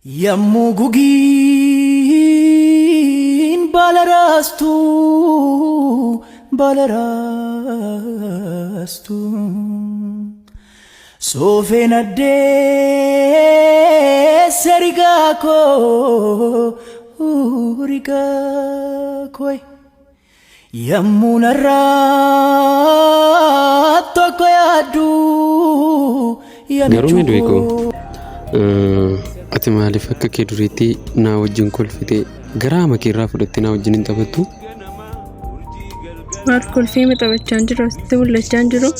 Yommuu gugiin baala raastu baala raastu soofeen addeessa rigaa koo rigaa koo yommuu narraa tokko yaaddu Garuu mee du'e koo ati maaliif akka kee duriitti naa wajjin kolfitee garaa ama kee irraa fudhattee naa wajjin hin taphattu? Maal kolfee ma taphachaa hin jiru asitti mul'achaa hin jiru.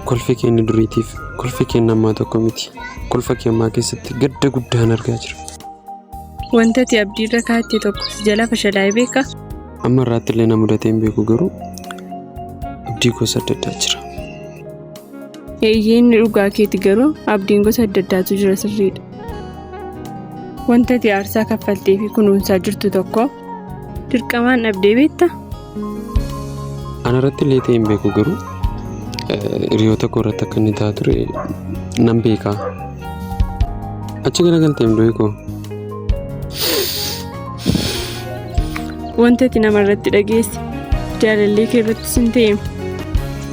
Kolfi kee inni duriitiif kolfi kee inni ammaa tokko miti. Kolfa kee ammaa keessatti gadda guddaan argaa jira. Wanta ati abdii irra kaa'atte tokko si jalaa fashalaa'ee beekaa? Amma irraatti illee na mudatee hin beeku garuu abdii gosa adda addaa jira. Eeyyee inni dhugaa keeti garuu abdiin gosa adda addaatu jira sirriidha. Wanta ati aarsaa kaffaltee fi kunuunsaa jirtu tokko dirqamaan dhabdee beektaa? Ana irratti illee ta'e hin beeku garuu hiriyoota koo irratti akka inni ta'aa ture nan beeka. Achi garagaltee hin du'e koo. Wanta ati nama irratti dhageesse jaalallee kee irratti sin ta'eem.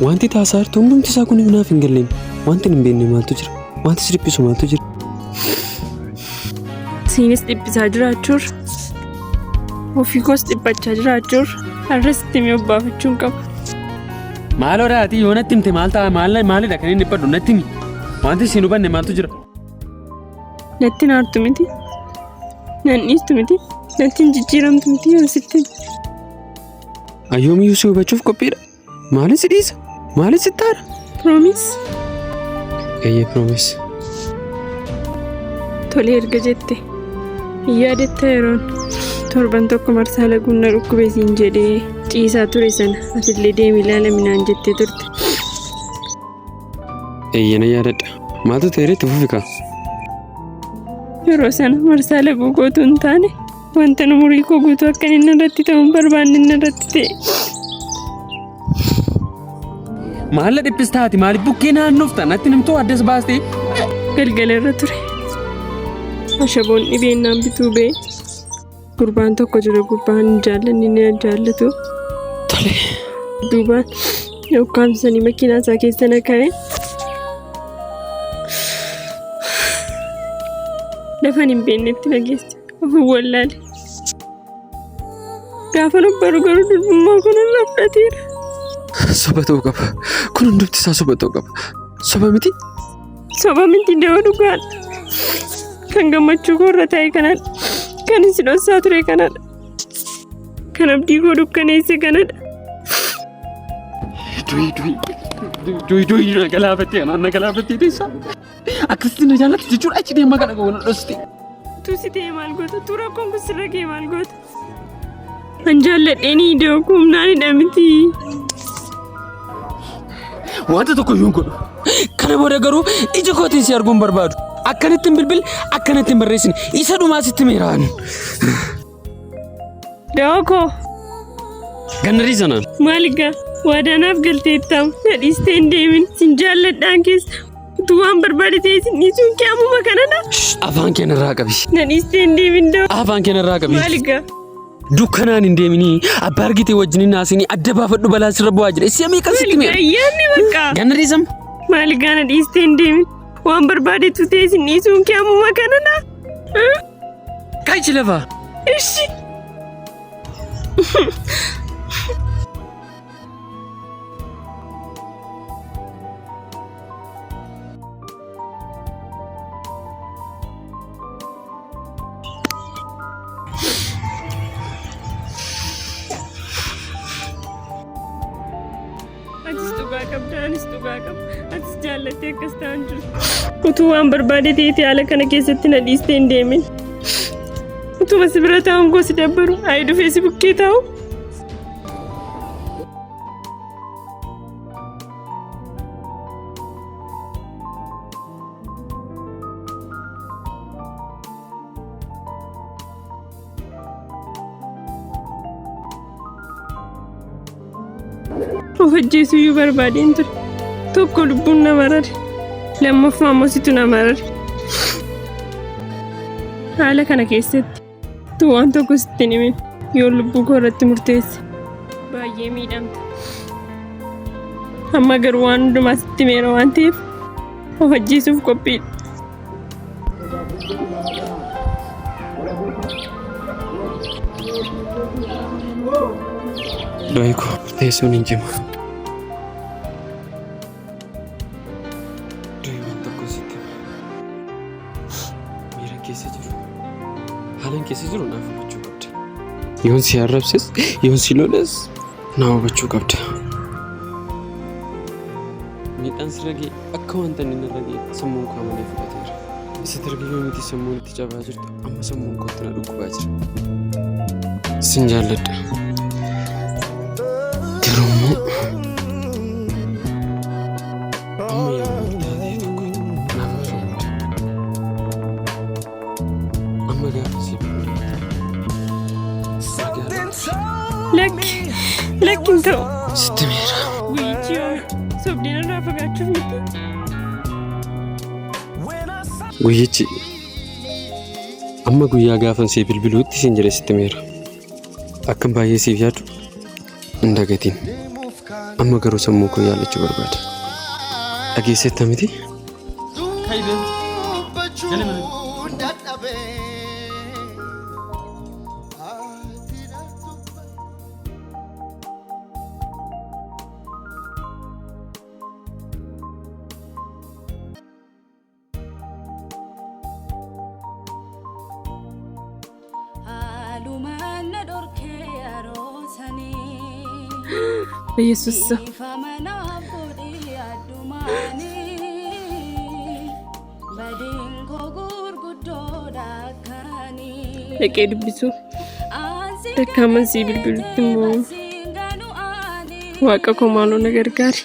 Wanti taasaa jirtu hundumti isaa kun naaf hin galleen. Wanti hin beekne maaltu jira? Wanti si dhiphisu maaltu jira? Siinis dhiphisaa jiraachuurra ofii koos dhiphachaa jiraachuurra har'as itti himee of baafachuun qaba. Maaloo daatii yoo natti himte maal ta'a maal maalidha kan inni dhiphadhu natti himi. Wanti si hin hubanne maaltu jira? Natti hin aartu miti. Nan dhiistu miti. Natti hin jijjiiramtu miti yoon sitti hime. Ayyoomiyyuu si hubachuuf qophiidha. Maalin si dhiisa? Maalin sitti aara? Promise. Eeyyee promise. Tole erga jette. Hin yaadatta yeroon torban tokko marsaa laguun na dhukkube siin jedhee ciisaa ture sana atillee deemi ilaalami naan jettee turte. Eeyyee nan yaadadha. Maaltu ta'e itti fufi kaa? Yeroo sana marsaa laguu kootu hin taane wanta umurii koo guutuu akka inni irratti ta'u hin barbaanne inni irratti ta'e. Maal na dhiphistaa ati maaliif bukkee naannofta natti himtuu addas baastee. Galgala irra ture. Ashaboon dhibeen naan bituu ba'e. Gurbaan tokko jira gurbaan hin jaallanne ni jaallatu. Tole. Duubaan ukkaamsanii makiinaa isaa keessa na kaa'e. Lafan hin beeknetti na geesse. Of hin wallaale. Gaafa baru garuu durbummaa kun irraa fudhateera. Soba ta'uu qaba. Kun hundumti isaa soba ta'uu qaba. Soba miti? Soba miti da'oo dhugaadha. Kan gammachuu koo irra taa'e kanadha. Kan isin dhossaa ture kanadha. Kan abdii koo dukkaneesse kanadha. Du'i du'i du'i du'i na galaafattee anaan na galaafattee teessaa. Akkasitti na jaallatti jechuudha achi deemaa kana goona dhoste. Utuu si ta'e maal goota? Utuu rakkoon kun sirra ga'e maal goota? An jaalladheen idoo humnaan hidha miti. Wanta tokko iyyuu hin godhu. Kana booda garuu ija kootiin si arguu hin barbaadu. Akkanatti hin bilbil, akkanatti hin barreessine. Isa dhumaa sitti meeraan. Dawoo koo Gannarii sanaan. maal egaa waadaa naaf galteettaa na dhiistee hin deemin sin jaalladhaan keessa utuu waan barbaade ta'e sin dhiisuun kee ammuma kanadha. Afaan kee narraa qabi. Na dhiistee hin deemin dawoo. Afaan kee narraa qabi. Maal egaa Dukkanaan hin deeminii abbaa argite wajjin hin haasinii adda baafadhu balaa sirra bu'aa jira. Si'a meeqan sitti meera? Ayyaanni bakka. Gannarii sam. Maal egaa na dhiistee hin deemin waan barbaadetu ta'e sin dhiisuun kee ammuma kanadha. Kachi lafaa. Ishi. Atis dhugaa qabda, anis dhugaa qaba. Atis jaallattee akkas ta'an jirtu. Utuu waan barbaade ta'eeti haala kana keessatti na dhiistee hin deemin. Utuma si bira taa'uun koo si dabbaru, ayi dhufee si bukkee taa'u. Of ajjeesuyyuu barbaadeen ture. Tokko lubbuun na marare. Lammaffaa immoo situ na marare. Haala kana keessatti utuu waan tokko sitti hin himin yoo lubbuu koo irratti murteesse baay'ee miidhamta. Amma garuu waan hundumaa sitti himeera waan ta'eef of ajjeesuuf qophiidha. Du'ee koo murteessuun hin cimu. Du'e waan tokko sitti hima. Miira keessa jiru. Haalan keessa jiru naaf hubachuu qabda. Yoon si arrabses, yoon si loles na hubachuu qabda. Miidhaan sirra ga'e akka wanta inni narra ga'e sammuun koo amanee fudhateera. Isa darbe yoo miti sammuun itti cabaa jirtu amma sammuun kootti na dhukkubaa jira. Sin jaalladha. Garuu immoo amma yeroo murtaa'aa ta'e tokkotti naaf obsuu qabda. Amma gaafa si bilbilutti nagaa Lakki lakki hin ta'u. Sitti miira. Guyyichi yoomi sobdeen irraa fagaachuuf miti. Guyyichi amma guyyaa gaafan siif bilbiluutti siin jedhe sitti miira. Akkan baay'ee siif yaadu hin dagatiin. Amma garuu sammuu koo yaallachuu barbaada. Dhageesseetta miti? Haalumaan na dhorkee yeroo sanii. Yesuus. Dhiifama naaf godhi addumaanii. Badiin koo gurguddoodha akkaanii. Dhaqee dubbisu. Takka amman sii bilbilutti immoo waaqa koo maaloo na gargaari.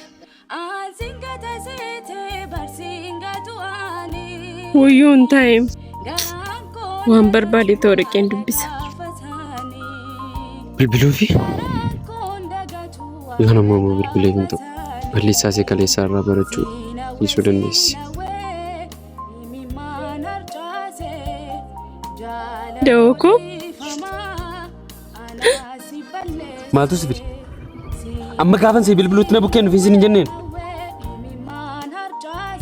Wayyoo hin taa'eem. Waan barbaade ta'u dhaqeen dubbisa. Bilbiluu fi yoon ammoo immoo bilbileef hin ta'u. Balleessaa ishee kaleessaa irraa barachuu dhiisuu dandeessi. Dawoo koo Maaltu si fide? Amma gaafan si bilbiluutti na bukkeen dhufin sin hin jenneen.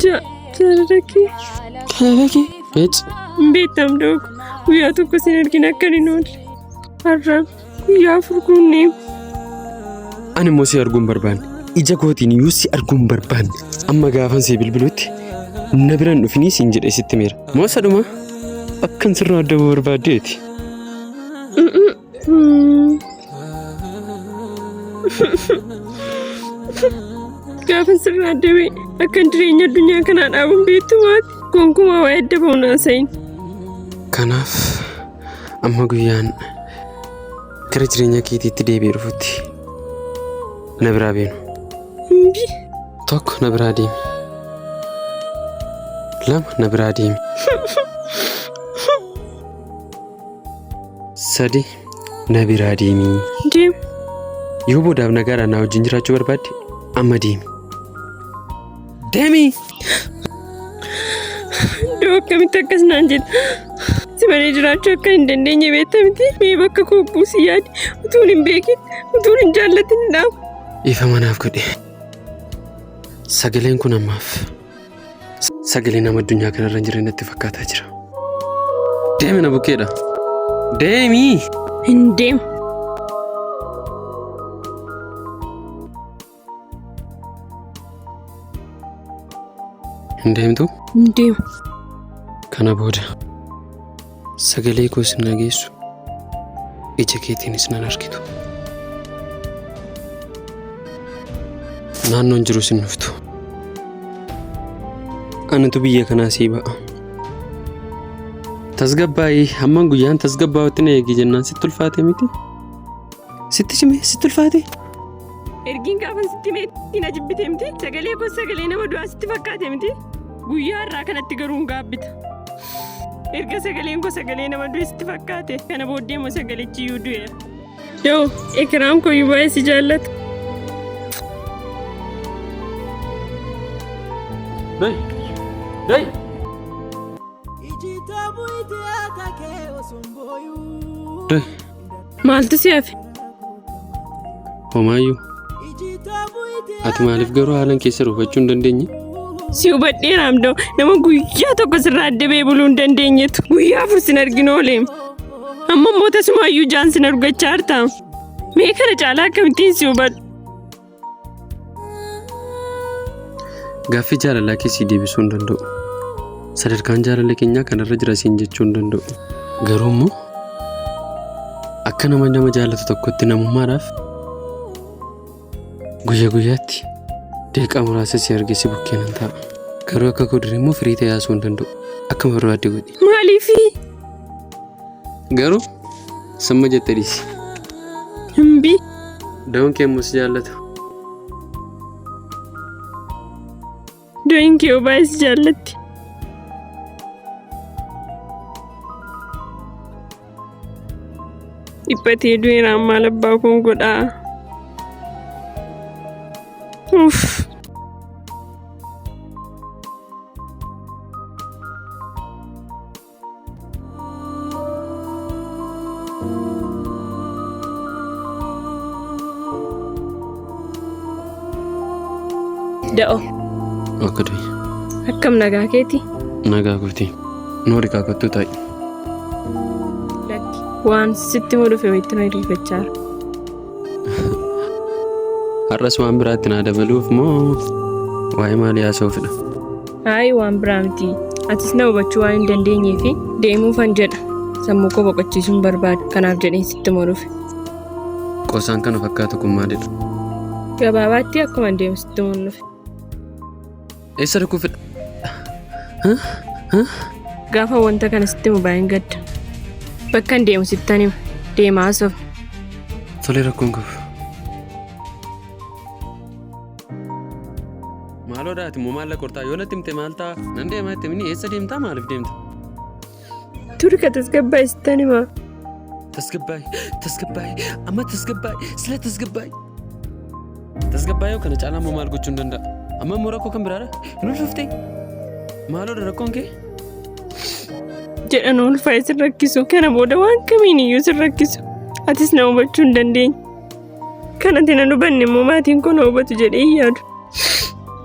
Jaalala kee. Jaalala kee? Eec. Hin beektam dawoo koo. Guyyaa tokko sin argin akkan hin oolle. Har'a guyyaa 4 guunnee. Ani immoo si arguu hin barbaanne. Ija kootiin iyyuu si arguu hin barbaanne. Amma gaafan si bilbiluutti na bira hin dhufinii siin jedhee sitti himeera. Moo sadhuma akkan sirraa adda ba'uu barbaaddeeti. Gaafan sirraa adda ba'e akkan jireenya addunyaa kanaa dhaabuun beektu maati gonkumaa waa'ee adda ba'uun haasayin. Kanaaf amma guyyaan gara jireenya keetiitti deebi'ee dhufutti na biraa beenu. Imbi. Tokko na biraa deemi. Lama na biraa deemi. Sadi na biraa deemi. Deem. Yoo boodaaf nagaadhaan na wajjin jiraachuu barbaadde amma deemi. Deemi! Iddoo akkamitti akkas naan jetta? Si malee jiraachuu akka hin dandeenye beekta miti? Mee bakka koo buusii yaadi. Utuun hin beekin, utuun hin jaallatin hin dhaabu. Dhiifama naaf godhi. Sagaleen kun ammaaf sagalee nama addunyaa kanarra hin jirre natti fakkaataa jira. Deemi na bukkeedha. Deemi! Hin deemu. Hin deemtu? Hin deemu. Kana booda sagalee koos hin dhageessu. Ija keetiinis nan argitu. Naannoon jirus hin dhuftu. Anatu biyya kanaa sii ba'a. Tasgabbaa'ii hamman guyyaan tasgabbaa'utti na eegi jennaan sitti ulfaate miti. Sitti cime sitti ulfaate. Ergiin gaafan sitti meetti na jibbite miti. Sagalee koo sagalee nama du'aa sitti fakkaate miti. Guyyaa irraa kanatti garuu hin gaabbita. Erga sagaleen koo sagalee nama du'e sitti fakkaate kana booddee immoo sagalichi iyyuu du'eera. Yoo ekiraam koo iyyuu baay'ee si jaallata. Dai! Dai! Doi, Maaltu si hafe? Homaayyuu. Ati maaliif garuu haalan keessa hubachuu hin dandeenye? Si hubadheera Amdoo. Nama guyyaa tokko sirraa adda ba'ee buluu hin dandeenyetu guyyaa 4 sin arginu ooleem. Amma immoo tasumaayyuu jaan sin argachaa jirta. Mee kana caalaa akkamittiin si hubadhu? Gaaffii jaalalaa kee sii deebisuu hin danda'u. Sadarkaan jaalala keenyaa kanarra jira siin jechuu hin danda'u. Garuu immoo akka nama nama jaallatu tokkotti namummaadhaaf guyyaa guyyaatti daqiiqaa muraasa si argee si bukkee nan taa'a. Garuu akka koo durii immoo firii ta'ee haasa'uu hin danda'u. Akkuma barbaadde godhi. Maaliifi? Garuu samma jette dhiisi. Himbii. Da'oon kee immoo si jaallata. Do'iin kee baay'ee si jaallatti. Dhiphatee du'eeraan maal abbaa koon godhaa? Uff. Da'o. Akka du'i. Akkam nagaa keeti? Nagaa kooti. Noori kaakattuu taa'i. Lakki. Waan sitti himuu dhufe wayitti na ariifachaa jira. Har'as waan biraatti naa dabaluuf moo waa'ee maalii haasa'uufidha? Hayi waan biraa miti. Atis na hubachuu waan hin dandeenyeef deemuufan jedha. Sammuu koo boqochiisuun barbaada. Kanaaf jedheen sitti himuu dhufe. Qosaan kana fakkaatu kun maalidha? Gabaabaatti akkuma deemu sitti himuun dhufe. Eessa dhukuufidha? Gaafa wanta kana sitti himu baay'een gadda. Bakka hin deemu sittan hima. Deemaa haasofna. Tolee rakkoon qabu. Maaloo daati immoo maallaqa qortaa yoo natti himte maal ta'a? Nan deemaa itti himni eessa deemtaa maaliif deemta? Turi ka tasgabbaa'e sittan hima. Tasgabbaa'e tasgabbaa'e amma tasgabbaa'e sila tasgabbaa'e. Tasgabbaa'ee kana caalaa immoo maal gochuu hin danda'a? Amma immoo rakkoo kan biraadha? Hin ulfooftee? Maaloodha rakkoon kee? Jedhan ulfaa'e sin rakkisu. Kana booda waan kamiin iyyuu sin rakkisu. Atis na hubachuu hin dandeenye. Kan ati na hubanne immoo maatiin koo na hubatu jedhee hin yaadu.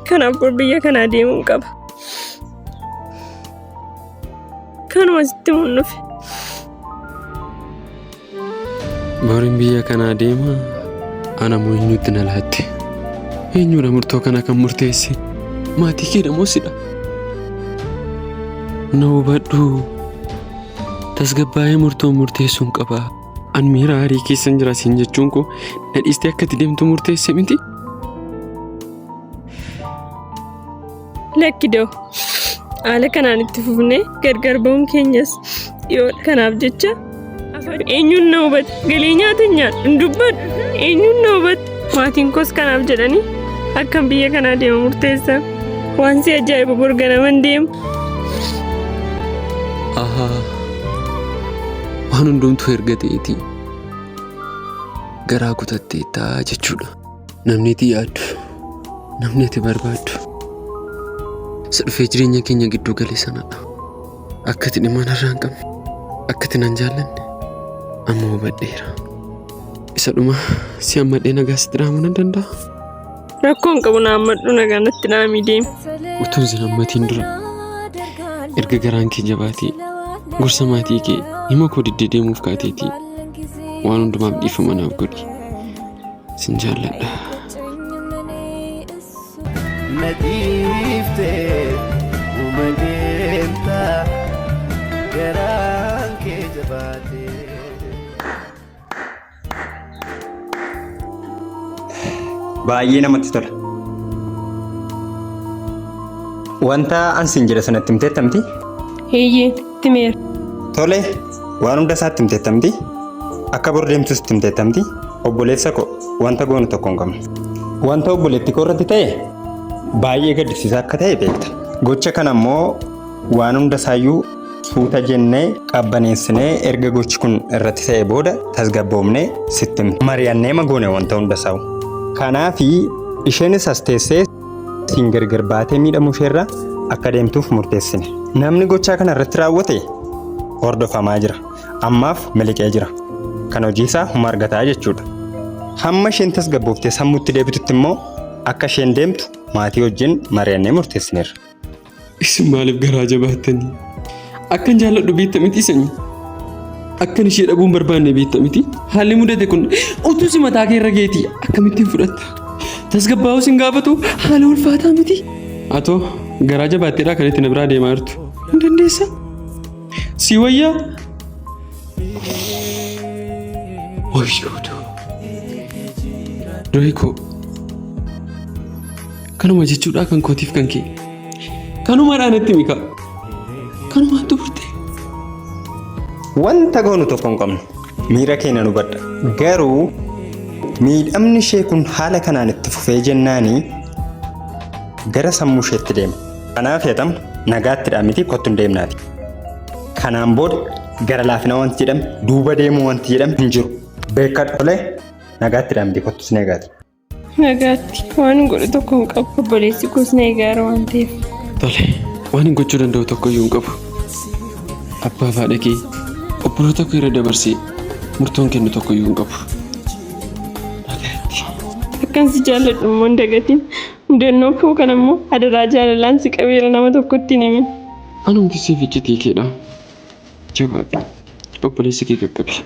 Kanaaf bor biyya kanaa deemuun qaba. Kanuma sitti himuun dhufe. Boriin biyya kanaa deema ana moo eenyutti na laatte? Eenyudha murtoo kana kan murteesse? Maatii keedha moo sidha? Na hubadhu. Tasgabbaa'ee murtoo murteessuun qaba. An miira aarii keessan jira siin jechuun koo na dhiistee akka itti deemtu murteesse miti? Lakki da'u. Haala kanaan itti fufnee gargar ba'uun keenyas dhiyoodha. Kanaaf jecha eenyuun na hubata? Galii nyaata hin nyaadhu hin dubbadhu. Eenyuun na hubata? Maatiin koos kanaaf jedhanii akkam biyya kanaa deema murteessan. Waan si ajaa'ibu bor ganaman deema. Ahaa. Waan hundumtuu erga ta'eetii garaa kutatteettaa jechuudha. Namni ati yaaddu, namni ati barbaaddu isa dhufee jireenya keenya gidduu gale sanadha. Akka ati dhimma narraa hin qabne, akka ati nan jaallanne amma hubadheera. Isa dhuma si hammadhee nagaa sitti dhaamuu nan danda'a. Rakkoon qabu na hammadhu nagaa natti dhaamii deemi. Utuun sin hammatiin dura erga garaan kee jabaatee gorsa maatii kee hima koo diddee deemuuf kaateetii waan hundumaaf dhiifama naaf godhi. Sin jaalladha. Na dhiiftee uma deemta garaan kee jabaatee. Baay'ee namatti tola. Wanta an siin jedhe sanatti himteetta miti? Eeyyee, itti himeera. Tole, waan hunda isaatti himteetta miti? Akka bor deemtus itti himteetta miti? Obboleessa koo wanta goonu tokko hin qabnu. Wanta obboleetti koo irratti ta'e baay'ee gaddisiisaa akka ta'e beekta. Gocha kana immoo waan hunda isaayyuu suuta jennee qabbaneessinee erga gochi kun irratti ta'e booda tasgabboomnee sitti himna. Mari'annee magoone wanta hunda isaa'u. Kanaafi isheenis as teessee siin gargar baatee miidhamuu isheerra akka deemtuuf murteessine. Namni gochaa kana irratti raawwate hordofamaa jira. Ammaaf miliqee jira. Kan hojii isaa huma argataa jechuudha. Hamma isheen tasgabbooftee sammuutti deebitutti immoo akka isheen deemtu maatii wajjin mari'annee murteessineerra. Isin maaliif garaa jabaattanii? Akkan jaalladhu beekta miti sanyi. Akkan ishee dhabuu hin barbaanne beekta miti. Haalli mudate kun utuu si mataa kee irra geeti akkamittiin fudhatta? Tasgabbaa'uu sin gaafatu haala ulfaataa miti. Atoo garaa jabaatteedhaa kan itti na biraa deemaa jirtu. Hin dandeessa? Si wayyaa? Wayyoo Doyi koo. Kanuma jechuudha kan kootiif kan kee. Kanumaadhaan natti mika. Kanumaan xumurte. Wanta goonu tokko hin qabnu. Miira keenya nu hubadha. Garuu miidhamni ishee kun haala kanaan itti fufee jennaanii gara sammuu isheetti deema. Kanaaf yatam nagaattidha miti kottu hin deemnaati. Kanaan booda gara laafina wanti jedhame duuba deemuu wanti jedhame hin jiru. Beekadhu tolee nagaattidha miti kottu sin eegaati. Nagaatti waan hin godhu tokko hin qabu. Obboleessi koos na eegaara waan ta'eef. Tole waan hin gochuu danda'u tokko iyyuu hin qabu. Abbaa fi haadha kee obboloota koo irra dabarsee murtoon kennu tokko iyyuu hin qabu. Nagaatti. Akkan si jaalladhu immoo hin dagatin. Mudannoo koo kana immoo adaraa jaalalaan si qabeera nama tokkotti hin himin. Anumti siif iccitii keedha. Jabaadhu. Obboleessa kee qaqqabi.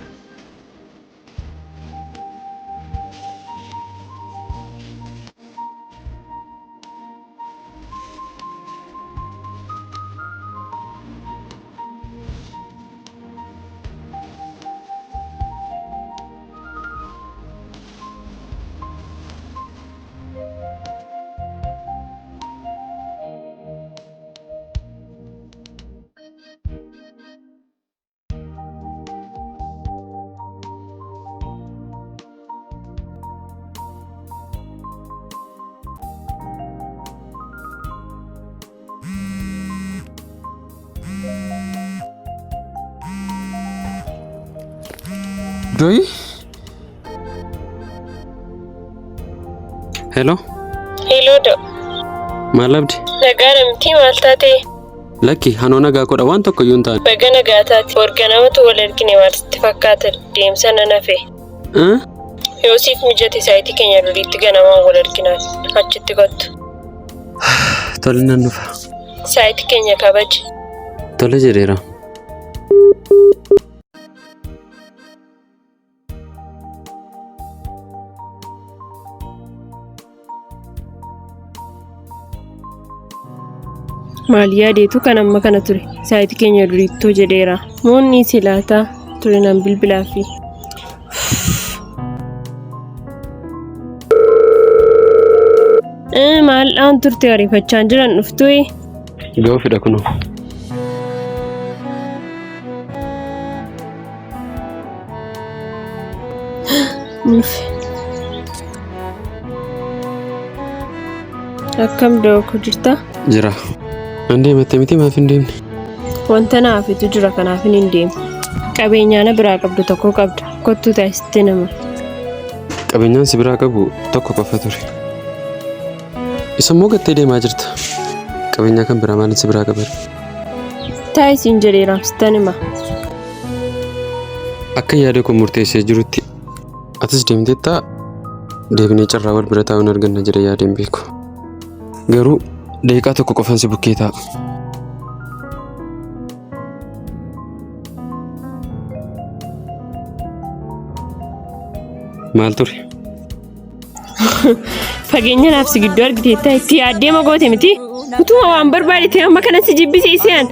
Doyi? Hello? Hello da'u. Maal abdi? Nagaa miti maal taate? Lakki hanoo nagaa godha waan tokko iyyuu hin taane. Baga nagaa taate. Borganamatu wal argine maal sitti fakkaata deemsa nan hafe. Eh? Yoo siif mijate saayitii keenya duriitti ganamaan wal arginaan achitti kottu. Tole nan dhufa. Saayitii keenya kabaji. Tole jedheera. Maal yaadeetu kan amma kana ture saayitii keenya duriittoo jedheera. Moonni si laataa ture nan bilbilaa fi. Maal dhaan turte ariifachaa jiran dhuftuu? Ga'uu fedha kunoo. Nufi. Akkam dooku jirta? Jira. Nan deematte miti maaf hin deemne? Wanta na hafetu jira kanaaf hin deemu. Qabeenyaa na biraa qabdu tokko qabda. Kottuu taasiste nama. Qabeenyaan si biraa qabu tokko qofa ture. Isa immoo gattee deemaa jirta. Qabeenyaa kan biraa maaliin si biraa qaba? Taa'isiin jedheera sittan hima. Akka yaada koo murteessee jirutti atis deemteettaa deebinee carraa wal bira taa'uun arganna jedhee yaadeen beeku. Garuu daqiiqaa tokko qofan si bukkee taa'a. Maal ture? Fageenya naaf si gidduu argiteetta itti yaaddee magoote miti. Utuma waan barbaade ta'e amma kana si jibbisiise an.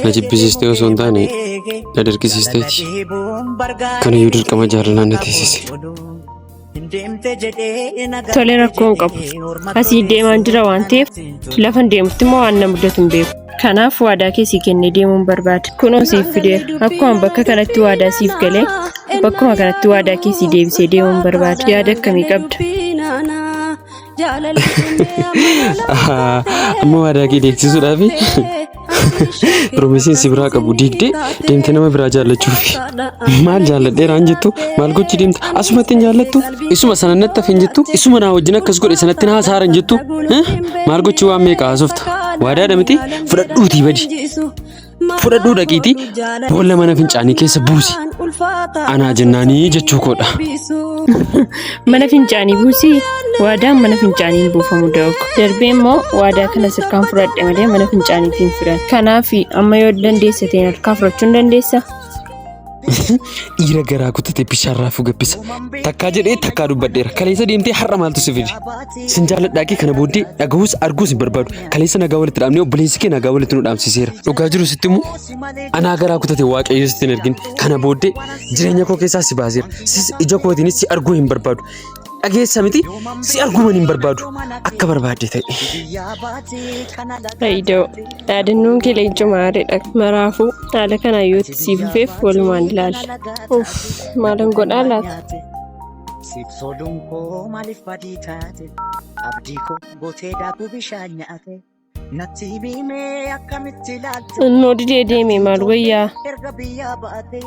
Na jibbisiistee osoo hin taane na dirqisiisteeti. Kanayyuu dirqama jaalalaan na teessise. Tole rakkoo hin qabu. Asii deemaan jira waan ta'eef lafa hin deemutti immoo waan na mudatu hin beeku. Kanaaf waadaa kee sii kennee deemuun barbaada. Kunoo siif fideera. Akkuma bakka kanatti waadaa siif galee bakkuma kanatti waadaa kee sii deebisee deemuun barbaada. Yaada akkamii qabda? Amma waadaa kee deegsisuudhaaf piromisiin si biraa qabu diigdee deemtee nama biraa jaallachuuf. Maal jaalladheeraan jettu maal gochi deemta asumatti hin jaallattu isuma sana natti hafe hin jettu isuma naa wajjin akkas godhe sanatti na haasa'aara hin jettu maal gochi waan meeqa haasofta waadaadha miti fudhadhuutii badi. Fudhadhuu dhaqiitii boolla mana fincaanii keessa buusi. Anaa jennaanii jechuu koodha. Mana fincaanii buusii? Waadaan mana fincaanii hin buufamu Dawuk. Darbee immoo waadaa kana sirkaan fudhadhe malee mana fincaaniitti hin fudhanne. Kanaaf amma yoo dandeesse ta'e harkaa fudhachuu hin dandeessaa? Dhiira garaa kutate bishaan raafuu gabbisa. Takkaa jedhee takkaa dubbadheera. Kaleessa deemtee har'a maaltu si fide? Sin jaalladhaa kee kana booddee dhaga'uus arguus hin barbaadu. Kaleessa nagaa walitti dhaabnee obboleessi kee nagaa walitti nu dhaamsiseera. Dhugaa jiru sitti immoo anaa garaa kutate waaqayyo sitti hin ergin. Kana booddee jireenya koo keessaa si baaseera. Sis ija kootiinis si arguu hin barbaadu. Dhageessa miti si arguman hin barbaadu. Akka barbaadde ta'e. Faayidoo dhaadannoon kee leencuma aariidha. Maraafuu haala kanaan yoo itti sii fufeef walumaan ilaalla. Uff maalan godhaa laata? Siif soduun koo maaliif badii taate? Abdii koo gootee daakuu bishaan nyaate. Natti himii akkamitti ilaalte? Innoo didee deeme maal wayyaa? Erga biyyaa baate.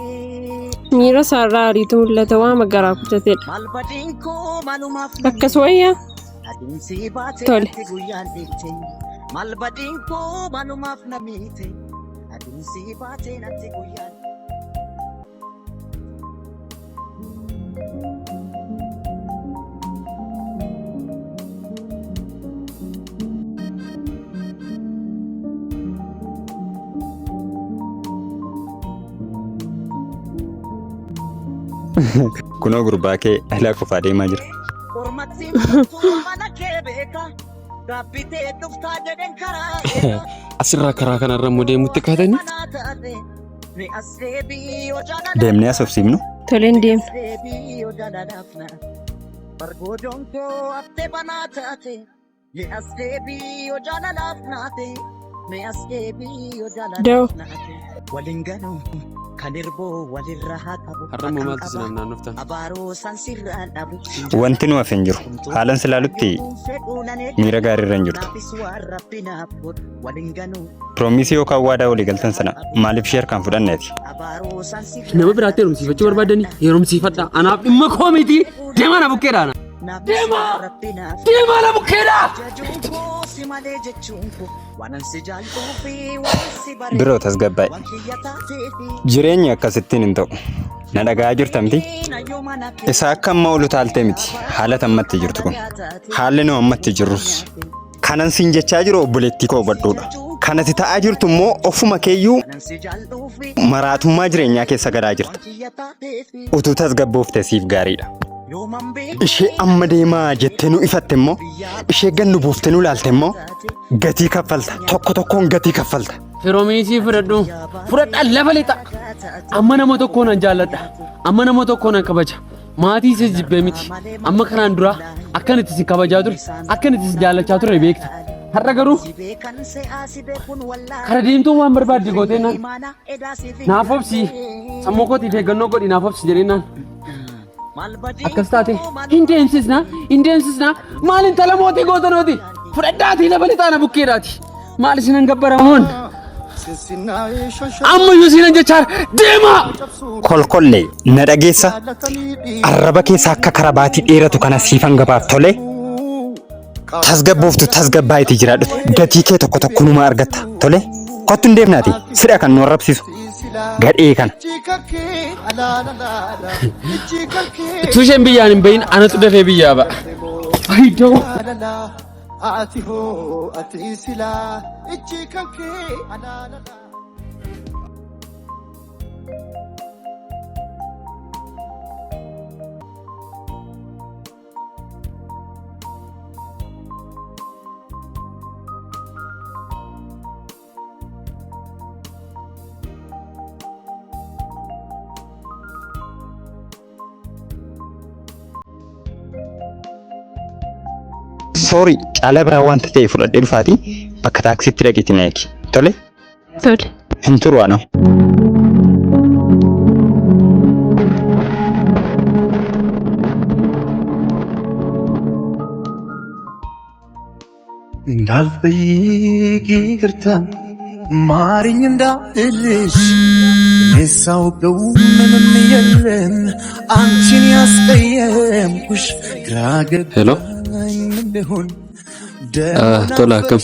Miira isaarraa ariitu mul'ata waama garaa kutatedha. Maal badiin koo maalumaaf Akkas wayyaa? Adeemsi baate Tole. natti guyyaan dhiite. Maal badiin koo maalumaaf na miite? Adeemsi baate natti guyyaan. Kunoo gurbaa kee alaa qofaa deemaa jira. Ormatti martuu mana kee beeka. Gaabbitee dhuftaa jedheen karaa eega. Asirraa karaa kanarra immoo deemutti kaatanii Manaa taate. Ni as deebii yoo jaalala. Deemnee haasofsiifnu. Toleen deemna. Deebii yoo jaalalaaf na. Bargoodoon koo haftee banaa taate. Ni as deebii yoo jaalalaaf naate. Ni as deebii yoo Da'oo. jaalalaaf naate. Waliin ganuu kan irboo walirra haa qabu. Har'a immoo maaltu isin naannoftan? Abaaroo san sirraan dhabu. Wanti nu hafe hin jiru. Haalan si ilaalutti miira gaariirra hin jirtu. Piroomisii yookaan waadaa walii galtan sana maaliif ishee harkaan fudhanneeti? Nama biraatti heerumsiifachuu barbaadanii heerumsiifadha. Anaaf dhimma koo miti. Deemaa na bukkeedha. Deemaa! Deemaa na bukkeedha! Biroo tasgabbaa'e. Jireenyi akkasittiin hin ta'u. Na dhaga'aa jirta miti? Isa akka amma olu taaltee miti. Haala ammatti jirtu kun. Haalli nu ammatti jirrus. Kanan siin jechaa jiru obboleettii koo hubadhuudha. Kanati ta'aa jirtu immoo ofuma keeyyuu maraatummaa jireenyaa keessa galaa jirta. Utuu tasgabboofte siif gaariidha. Ishee amma deemaa jettee nu ifatte immoo ishee gannu buuftee nu laalte immoo gatii kaffalta. Tokko tokkoon gatii kaffalta. Firoomiisii fudhadhu. Fudhadhaa lafa lixa. Amma nama tokko nan jaalladha. Amma nama tokko nan kabaja. Maatii isa jibbee miti. Amma kanaan dura akkan itti si kabajaa ture, akkan itti si jaallachaa ture beekta. Har'a garuu kara deemtuu waan barbaadde gootee naan naaf obsi sammuu kootiif eeggannoo godhi naaf obsi jedhee naan akkas taate hin deemsisna hin deemsisna maal intala mootii gootanooti fudhadhaatii lafa lixaana bukkeedhaati maal isinan gabbaramoon ammayyuu isinan jechaa deemaa. Kolkollee na dhageessa arraba keessa akka karabaatii dheeratu kana siifan gabaaf tole tasgabbooftu tasgabbaa'itii jiraadhu gatii kee tokko tokko numa argatta tole kottu hin deemnaati sidha kan nu arrabsiisu gadhee kana. Utuu isheen biyyaan hin bahin anatu dafee biyyaa ba'a. Faayidoo. Ati hoo ati silaa ijji kan kee alaalala. Sorry caalaa biraa wanta ta'e fudhadhee dhufaatii bakka taaksiitti dhaqiitii na eegi. Tole Tole. hin turu anoo. እንዳልጠይቅ ይቅርታ ማሪኝ እንዳልልሽ እኔ ሳውቀው ምንም የለም አንቺን ያስቀየምኩሽ ግራ Hello. ገባኝ እንደሆን Tola akkam?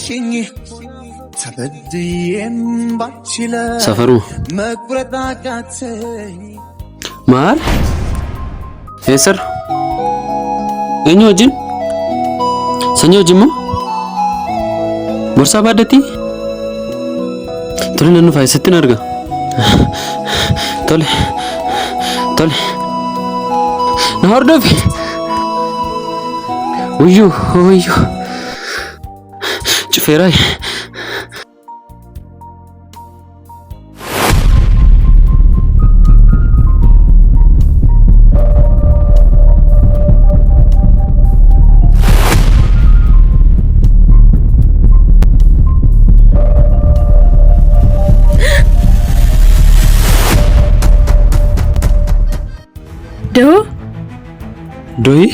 ተበድዬም ባችለው Safaruma. መቁረጥ አቃተኝ። Maal? Eessarra? Eenyu wajjin? Sanyii wajjin moo? Borsaa baaddattii? Tole nan dhufa eessattin arga? Tole. Tole. Na hordofi. Wayyoo wayyoo. Cufeeraa. Da'oo Doyi.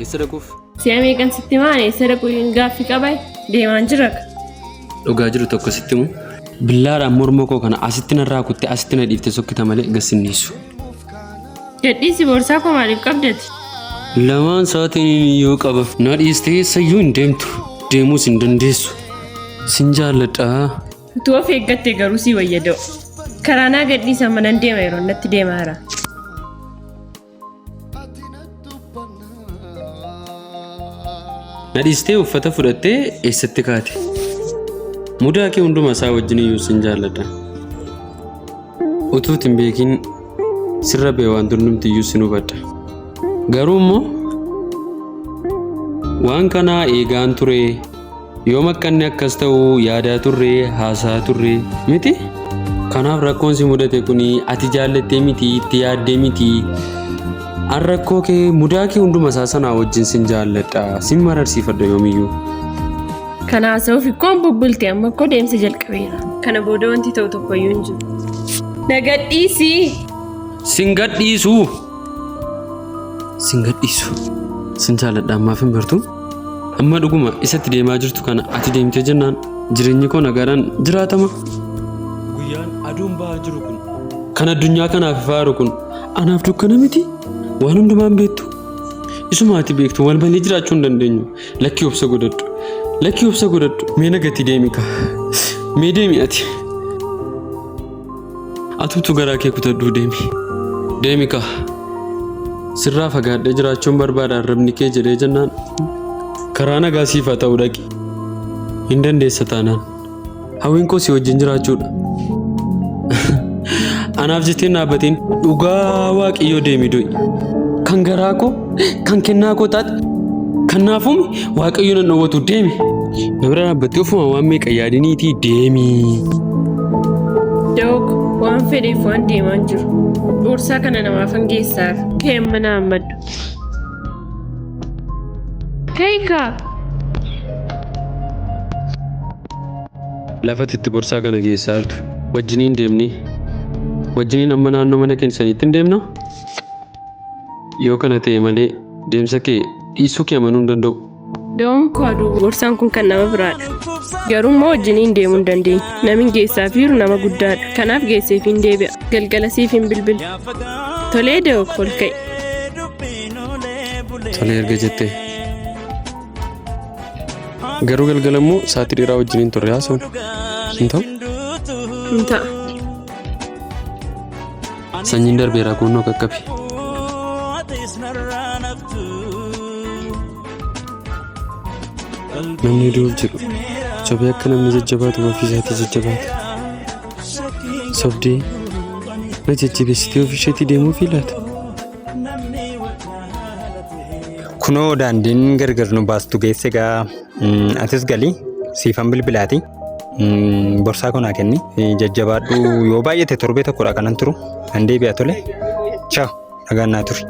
Eessa dhaquuf? Si'a meeqan sitti maane eessa dhaquu hin gaaffii qabaa deemaan jira. Dhugaa jiru tokko sitti himu. Billaadhaan morma koo kana asitti narraa kuttee asitti na dhiiftee sokkita malee gassinniisu. Gadhiisi boorsaa koo maaliif qabdati? Lamaan sa'aatiin iyyuu qaba. Na dhiistee eessayyuu hin deemtu. Deemuus hin dandeessu. Sin jaalladha. Utuu of eeggatte garuu si wayya da'u. Karaa naa gadhiisa manan deema yeroo natti deemaa jira. Na dhiistee uffata fudhattee eessatti kaate? Mudaa kee hunduma isaa wajjin iyyuu sin jaalladha. Utuu hin beekin sirra ba'e waan hundumti iyyuu sin hubadha. Garuu immoo waan kanaa eegaan ture yoom akka inni akkas ta'u yaadaa turre haasaa turre miti. Kanaaf rakkoon si mudate kun ati jaallattee miti itti yaaddee miti. An rakkoo kee mudaa kee hunduma isaa sanaa wajjin sin jaalladha sin mararsiifadha yoomiyyuu. Kana haasa'uuf ikkoon bubbulte amma ikkoo deemsa jalqabeera. Kana booda wanti ta'u tokkoyyuu hin jiru. Na gadhiisi! Sin gadhiisu! Sin gadhiisu. Sin jaalladha ammaaf hin bartu. Amma dhuguma isatti deemaa jirtu kana ati deemtee jennaan jireenyi koo nagaadhaan jiraatama. Guyyaan aduun ba'aa jiru kun kan addunyaa kanaaf ifaaru kun anaaf dukkana miti. Waan hundumaan beektu. Isuma ati beektu wal malee jiraachuu hin dandeenyu. Lakkii obsa godhadhu. Lakkii obsa godhadhu. Mee nagatti deemi kaa. Mee deemi ati. Atuutu garaa kee kutadhuu deemi. Deemi kaa. Sirraa fagaadhee jiraachuun barbaada arrabni kee jedhee jennaan karaa nagaa siif haa ta'u dhaqi. Hin dandeessa taanaan. Hawwiin koo si wajjin jiraachuudha. Anaaf jettee hin dhaabbatiin dhugaa waaqayyoo deemi du'i. Kan garaa koo kan kennaa koo taate kan naaf uume waaqayyo nan dhowwatu deemi. Na bira dhaabbattee ofuma waan meeqa yaadiniitii deemi. Da'oo ko waan fedheef waan deemaan jiru. Boorsaa kana namaafan geessaaf. Ka'e amma na hammadhu. Ka'i kaa! Lafa ati itti borsaa kana geessaa jirtu wajjiniin deemnee wajjiniin amma naannoo mana keessaniitti hin deemna. Yoo kana ta'e malee deemsa kee dhiisuu kee amanuu hin danda'u. Da'oon koo aduu borsaan kun kan nama biraadha. Garuu immoo wajjiniin deemuu hin dandeenyu. Namin geessaaf jiru nama guddaadha. Kanaaf geesseef hin deebi'a. Galgala siif hin bilbila. Tolee da'oo koo ol ka'i. Tolee erga jettee. Garuu galgala immoo sa'aatii dheeraa wajjiniin turre haasofna. Hin ta'u? Hin ta'a. Sanyiin darbeera kunnoo qaqqabi. Namni du'uuf jedhu sobee akka namni jajjabaatu ofii isaatii jajjabaata. Sobdee na jajjabeessitee ofii isheetii deemuufii laata? Kunoo daandiin gargar nu baastu geesse egaa atis gali siifan bilbilaati. Borsaa koo naa kenni. Jajjabaadhu yoo baay'ate torbee tokkodha kanan turu. Nan deebi'a tole. Chaaw nagaan naa turi.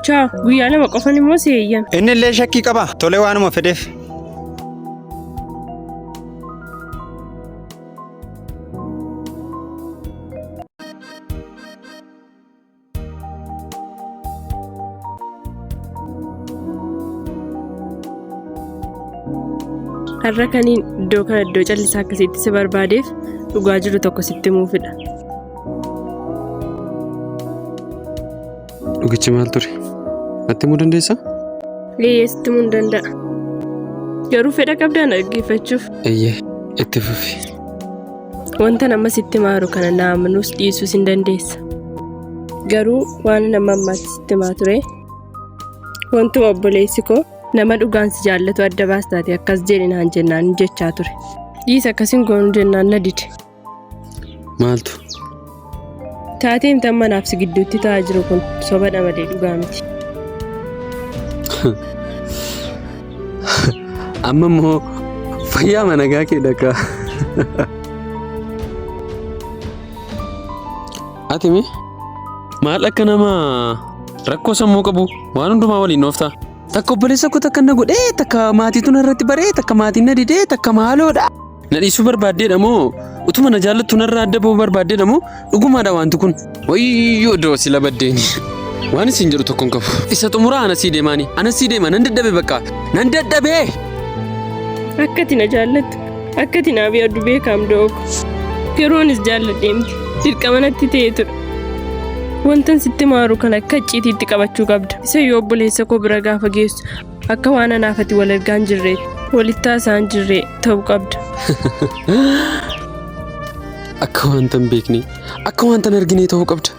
Chaaw guyyaa lama qofan immoo si eeyyame. Inni illee shakkii qaba. Tole waanuma fedheef. Har'a kaniin iddoo kana iddoo callisaa akkasiitti si barbaadeef dhugaa jiru tokko sitti himuufidha. Dhugichi maal ture? Natti himuu dandeessaa? Eeyyee sitti himuu hin danda'a. Garuu fedha qabdaa na dhaggeeffachuuf. Eeyyee itti fufi. Wanta nama sitti maaru kana na amanuus dhiisuus hin dandeessa. Garuu waan nama ammaatti sitti himaa ture wantuma obboleessi koo nama dhugaan si jaallatu adda baastaati akkas jedhi naan jennaan jechaa ture. Dhiisa akkasiin goonuu jennaan na dide. Maaltu? Taateen tan manaaf si gidduutti ta'aa jiru kun sobadha malee dhugaa miti. Amma immoo fayyaa managaa kee dhaqa. Ati mee maal akka nama rakkoo sammuu qabu waan hundumaa waliin ooftaa? Takka obboleessa koo takka na godhee takka maatiitu narratti baree takka maatiin na didee takka maaloodha. Na dhiisuu barbaaddeedha moo utuma na jaallattu narraa adda ba'uu barbaaddeedha moo dhugumaadha wanti kun? Wayyoo doo sila baddeeni. Waan isin jedhu tokko hin qabu. Isa xumuraa ana sii deemaani. Ana sii deema nan dadhabe bakka. Nan dadhabe! Akka ati na jaallattu, akka ati naaf yaaddu beekaam do'ooko. Garuu anis jaalladhee miti. Dirqama natti ta'ee ture. Wantan sitti maaru kana akka icciitiitti qabachuu qabda. Isa yoo obboleessa koo bira gaafa geessu akka waan anaaf ati wal argaa hin jirreetti, walitti haasa'aa hin jirree ta'uu qabda. Akka wanta hin beekne, akka wanta hin argine ta'uu qabda.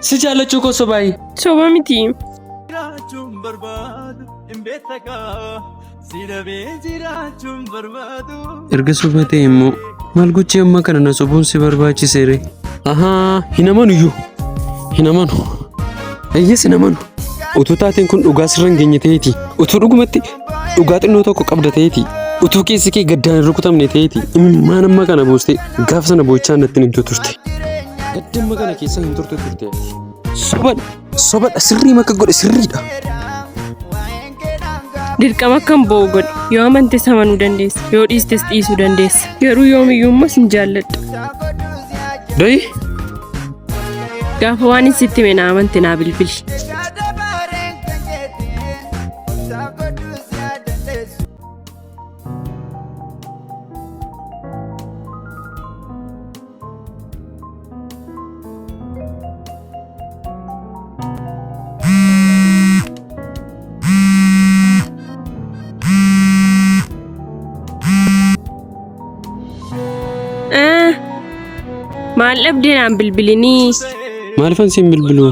Si jaallachuu koo sobaayi. Soba miti. Jiraachuun barbaadu hin beektakaa si dhabee jiraachuun barbaadu. Erga soba ta'e immoo maal gochii amma kana na sobuun si barbaachiseere? Ahaa, hin amanu iyyuu. Hin amanu. Eeyyes hin amanu. Utuu taateen kun dhugaa sirra hin geenye ta'eeti. Utuu dhugumatti dhugaa xinnoo tokko qabda ta'eeti. Utuu keessi kee gaddaan hin rukutamne ta'eeti. Imimmaan amma kana buustee gaafa sana boo'ichaan natti hin himtu turte. Gadda amma kana keessa hin turte turte. Sobadha. Sobadha. Sirrii makka godhe sirriidha. Dirqama akkan boo'u godhe. Yoo amantes amanuu dandeessa. Yoo dhiistes dhiisuu dandeessa. Garuu yoomiyyuu immoo sin jaalladha. Doyi. Gaafa waan hin sitti hime naa amante naa bilbili. Maal dhabdee naan bilbilinii? Maalifan siin bilbiluu?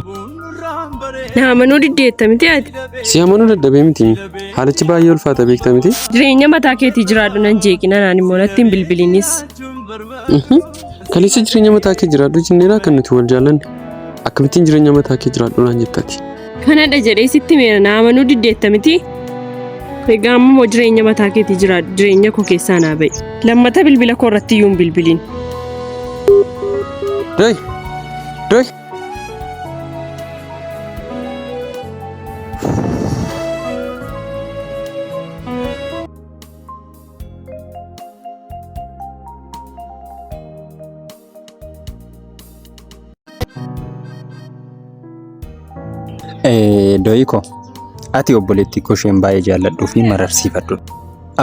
Na amanuu diddeetta miti ati. Si amanuu dadhabee miti. Haalichi baay'ee ulfaata beekta miti. Jireenya mataa keetii jiraadhu nan jeeqina naan immoo natti hin bilbilinis. Kaleessa jireenya mataa kee jiraadhu jenneeraa kan nuti wal jaallanne. Akkamittiin jireenya mataa kee jiraadhu naan jettati. Kanadha jedhee sitti meera na amanuu diddeetta miti. Egaa amma immoo jireenya mataa keetii jiraadhu jireenya koo keessaa naa ba'i. Lammata bilbila koo irratti iyyuu hin bilbilin. Doy! Doy! Doyii koo ati obboleettii koo isheen baay'ee jaalladhuu fi mararsiifadhudha.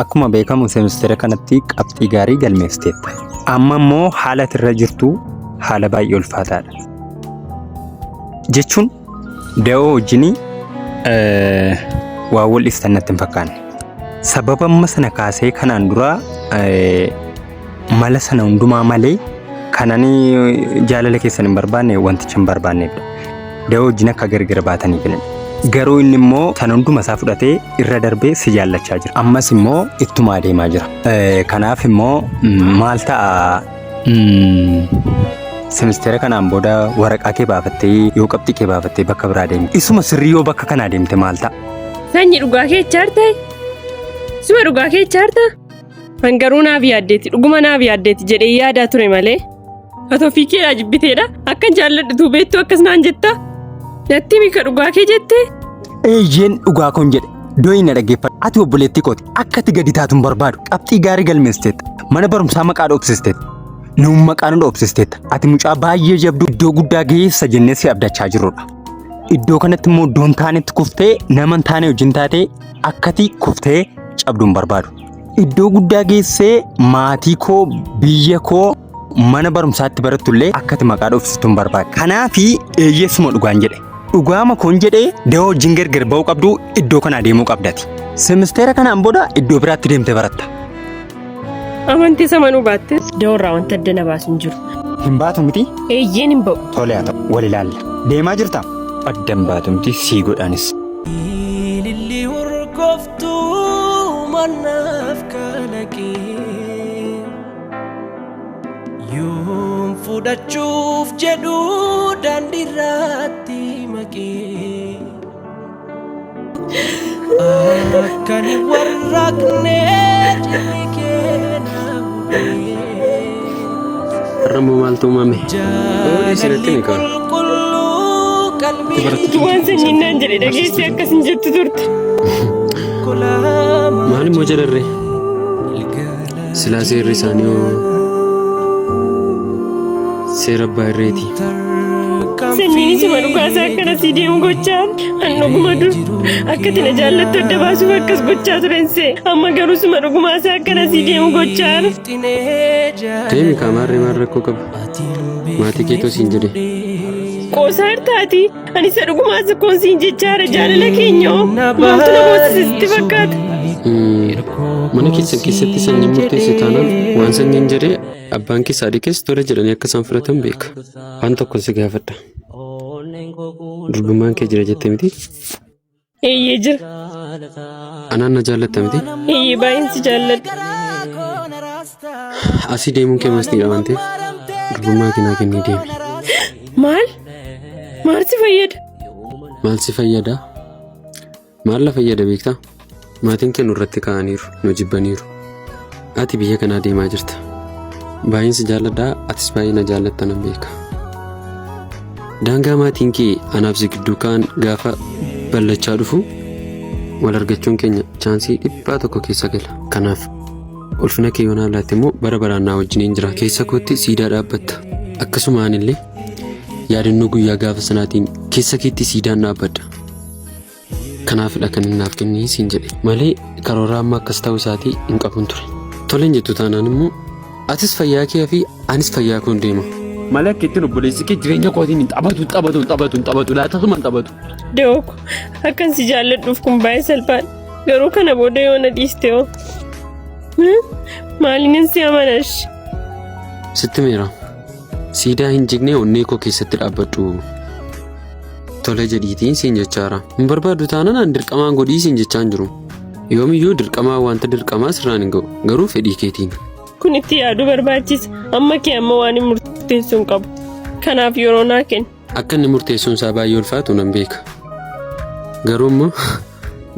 Akkuma beekamu seemistera kanatti qabxii gaarii galmeessiteetta. Amma immoo haala ati irra jirtu haala baay'ee ulfaataadha. Jechuun da'oo wajjin waan wal dhiiftan natti hin fakkaanne. Sababa amma sana kaasee kanaan dura mala sana hundumaa malee kan ani jaalala keessan hin barbaanne wanticha hin barbaanneefidha. Da'oo wajjin akka gargar baatanii filan. Garuu inni immoo sana hunduma isaa fudhatee irra darbee si jaallachaa jira. Ammas immoo ittuma adeemaa jira. Kanaaf immoo maal ta'a Semisteera kanaan booda waraqaa kee baafattee yoo qabxii kee baafattee bakka biraa deemte. Isuma sirrii yoo bakka kanaa deemte maal ta'a? Sanyi dhugaa kee chaartee? Suma dhugaa kee chaartaa? An garuu naaf yaaddeeti dhuguma naaf yaaddeeti jedhee yaadaa ture malee. Ati ofii keedhaa jibbiteedha akkan jaalladhutu beektu akkas naan jetta. Natti himi ka dhugaa kee jettee? Eeyyeen dhugaa koon jedhe. Doyi na dhaggeeffadhu. Ati obboleettii kooti. Akka ati gadi taatu hin barbaadu. Qabxii gaarii galmeessiteetta. Mana barumsaa maqaa dhoofsisteetta. Nuun maqaa nu dhoofsisteetta. Ati mucaa baay'ee jabduu iddoo guddaa geessa jennee si abdachaa jirrudha. Iddoo kanatti immoo iddoo hin taanetti kuftee nama hin taane wajjin taatee akkati kuftee cabdu hin barbaadu. Iddoo guddaa geessee maatii koo, biyya koo, mana barumsaatti barattullee akka ati maqaa dhoofsistu hin barbaadu. Kanaafi eeyyeessuma dhugaan jedhe. Dhugaama koon jedhee dawoo wajjin gargar ba'uu qabdu iddoo kanaa deemuu qabdati. Semisteera kanaan booda iddoo biraatti deemtee baratta. Amantii samanuu baattes da'oorraa wanta adda na baasu hin jiru. Hin baatu miti? Eeyyeen hin ba'u. Tole haa ta'u wal ilaalla. Deemaa jirta? Addan baatu miti sii godhaanis. Ililli urgooftuu mannaaf kalaqee yoom fudhachuuf jedhu daandiirratti maqee akkan hin warraaqne jirri kee na hudhee. Har'a immoo maaltu uumame? Oolii isinitti Jaalalli ni ka'a. qulqulluu qalbii Utuu waan sanyiin naan jedhe dhageessee akkas hin jettu turte. Maal immoo jedharree? Silaa seerri isaanii hoo seera abbaa irreeti. Sanyiin isuma dhugaasaa akkana sii deemu gochaa an dhuguma dur akka ati na jaallattu adda baasuuf akkas gochaa turen see amma garuu suma dhugumaasaa akkana sii deemu gochaa Deemi kaa maarree maal rakkoo qaba? Maatii keetoo siin jedhe. Qoosaa jirtaati ani isa dhugumaa sakkoon siin jechaara jaalala keenya hoo maaltu na boossise sitti fakkaata? Mana keessan keessatti sanyiin murteesse taanaan waan sanyiin jedhee abbaan keessa haadhi keessa tole jedhanii akka isaan fudhatan beeka. Waan tokkon si gaafadha. Durbummaan kee jira jette miti? Eeyyee jira. Anaan na jaallatta miti? Eeyyee baay'een si jaalladha. Asii deemuun kee mastiidha waan ta'eef durbummaa kee naa kennii deemi. Maal? Maal si fayyada? Maal si fayyada? Maal la fayyada beektaa? Maatiin kee nurratti ka'aniiru, nu jibbaniiru. Ati biyya kanaa deemaa jirta. Baay'een si jaalladha, atis baay'ee na jaallatta nan beeka. Daangaa maatiin kee anaaf si gidduu ka'an gaafa ballachaa dhufu wal argachuun keenya chaansii dhiphaa tokko keessa gala. Kanaaf ulfina kee yoo naaf laatte immoo bara baraan naa wajjiniin jira. Keessa kootti siidaa dhaabbatta. Akkasumaan illee yaadannoo guyyaa gaafa sanaatiin keessa keetti siidaan dhaabbadha. Kanaafidha kan inni naaf kennii siin jedhe malee karoora amma akkas ta'uu isaatii hin qabun ture. Toleen jettu taanaan immoo atis fayyaa kee fi anis fayyaa koon deema. Malee akka ittiin obboleessi kee jireenya kootiin hin taphatu hin taphatu hin taphatu hin taphatu laatasuma hin taphatu. Da'oo akkan si jaalladhuuf kun baay'ee salphaadha. Garuu kana booda yoo na dhiiste hoo? Maaliin si amanash? Sitti meera. Siidaa hin jigne onnee koo keessatti dhaabbadhu. Tole jedhiitiin siin jechaara. Hin barbaaddu taanaan an dirqamaan godhii siin jechaa hin jiru. Yoomiyyuu dirqamaa wanta dirqamaa sirraan hin ga'u. Garuu fedhii keetiin. Kun itti yaaduu barbaachisa. Amma kee amma waan hin murteessuu hin qabu. Kanaaf yeroo naa kenni. Akka inni murteessuun isaa baay'ee ulfaatu nan beeka. Garuu immoo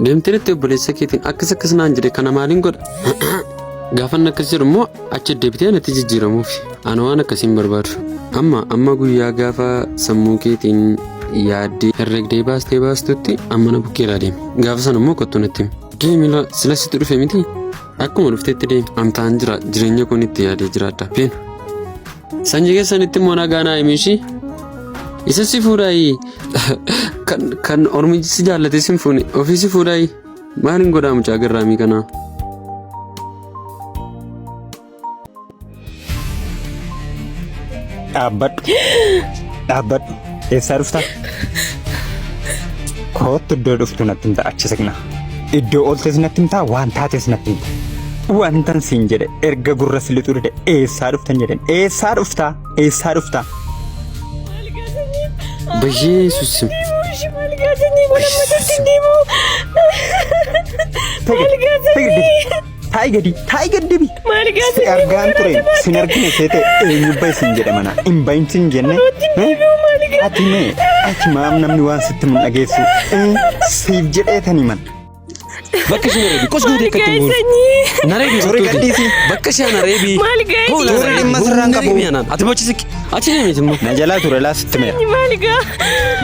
deemtee itti obboleessa keetiin akkas akkas naan jedhe kana maaliin godha? Gaafa inni akkas jedhu immoo achi deebitee anatti jijjiiramuufi. Ana waan akkasii hin barbaadu. Amma amma guyyaa gaafa sammuu keetiin yaaddee herregdee baastee baastutti amma na bukkeeraa deemi. Gaafa sana immoo kottu natti himi. Deemi laa sila sitti dhufe miti? Akkuma dhuftetti deemi. Amtaan jira jireenya koon itti yaadee jiraadha. Beenu. Sanyii keessanitti immoo nagaa naa himi ishii. Isa si fuudhaayi. Kan kan ormi si jaallatee si hin fuune ofii si fuudhaayi. Maaliin godhaa mucaa garraamii kanaa? Dhaabbadhu. Dhaabbadhu. Eessaa dhufta? Koottu iddoo dhuftu natti himta achi siqna. Iddoo ooltes natti himta waan taates natti himta. Wantan siin jedhe erga gurra si lixuu dide eessaa dhuftan jedhen eessaa dhufta eessaa dhufta. Bayyeesus. Taa'i gadi taa'i gadi debi. Si argaan ture sin argine seete eenyu bahi sin jedhe mana hin bahin sin jenne. Ati mee ati maam namni waan sitti mun dhageessu siif jedhee tani man. Bakka ishee nareebi. Qos gootee akka ittiin buunu. Nareebi Suurri kottuuti. gadhiisi. Bakka ishee nareebi. Maal ga'e? Suurri dhimma sirraan qabu. Ati bochi siqi. Achi deemiti immoo. Na jalaa ture laa sitti meera. Maal gaa?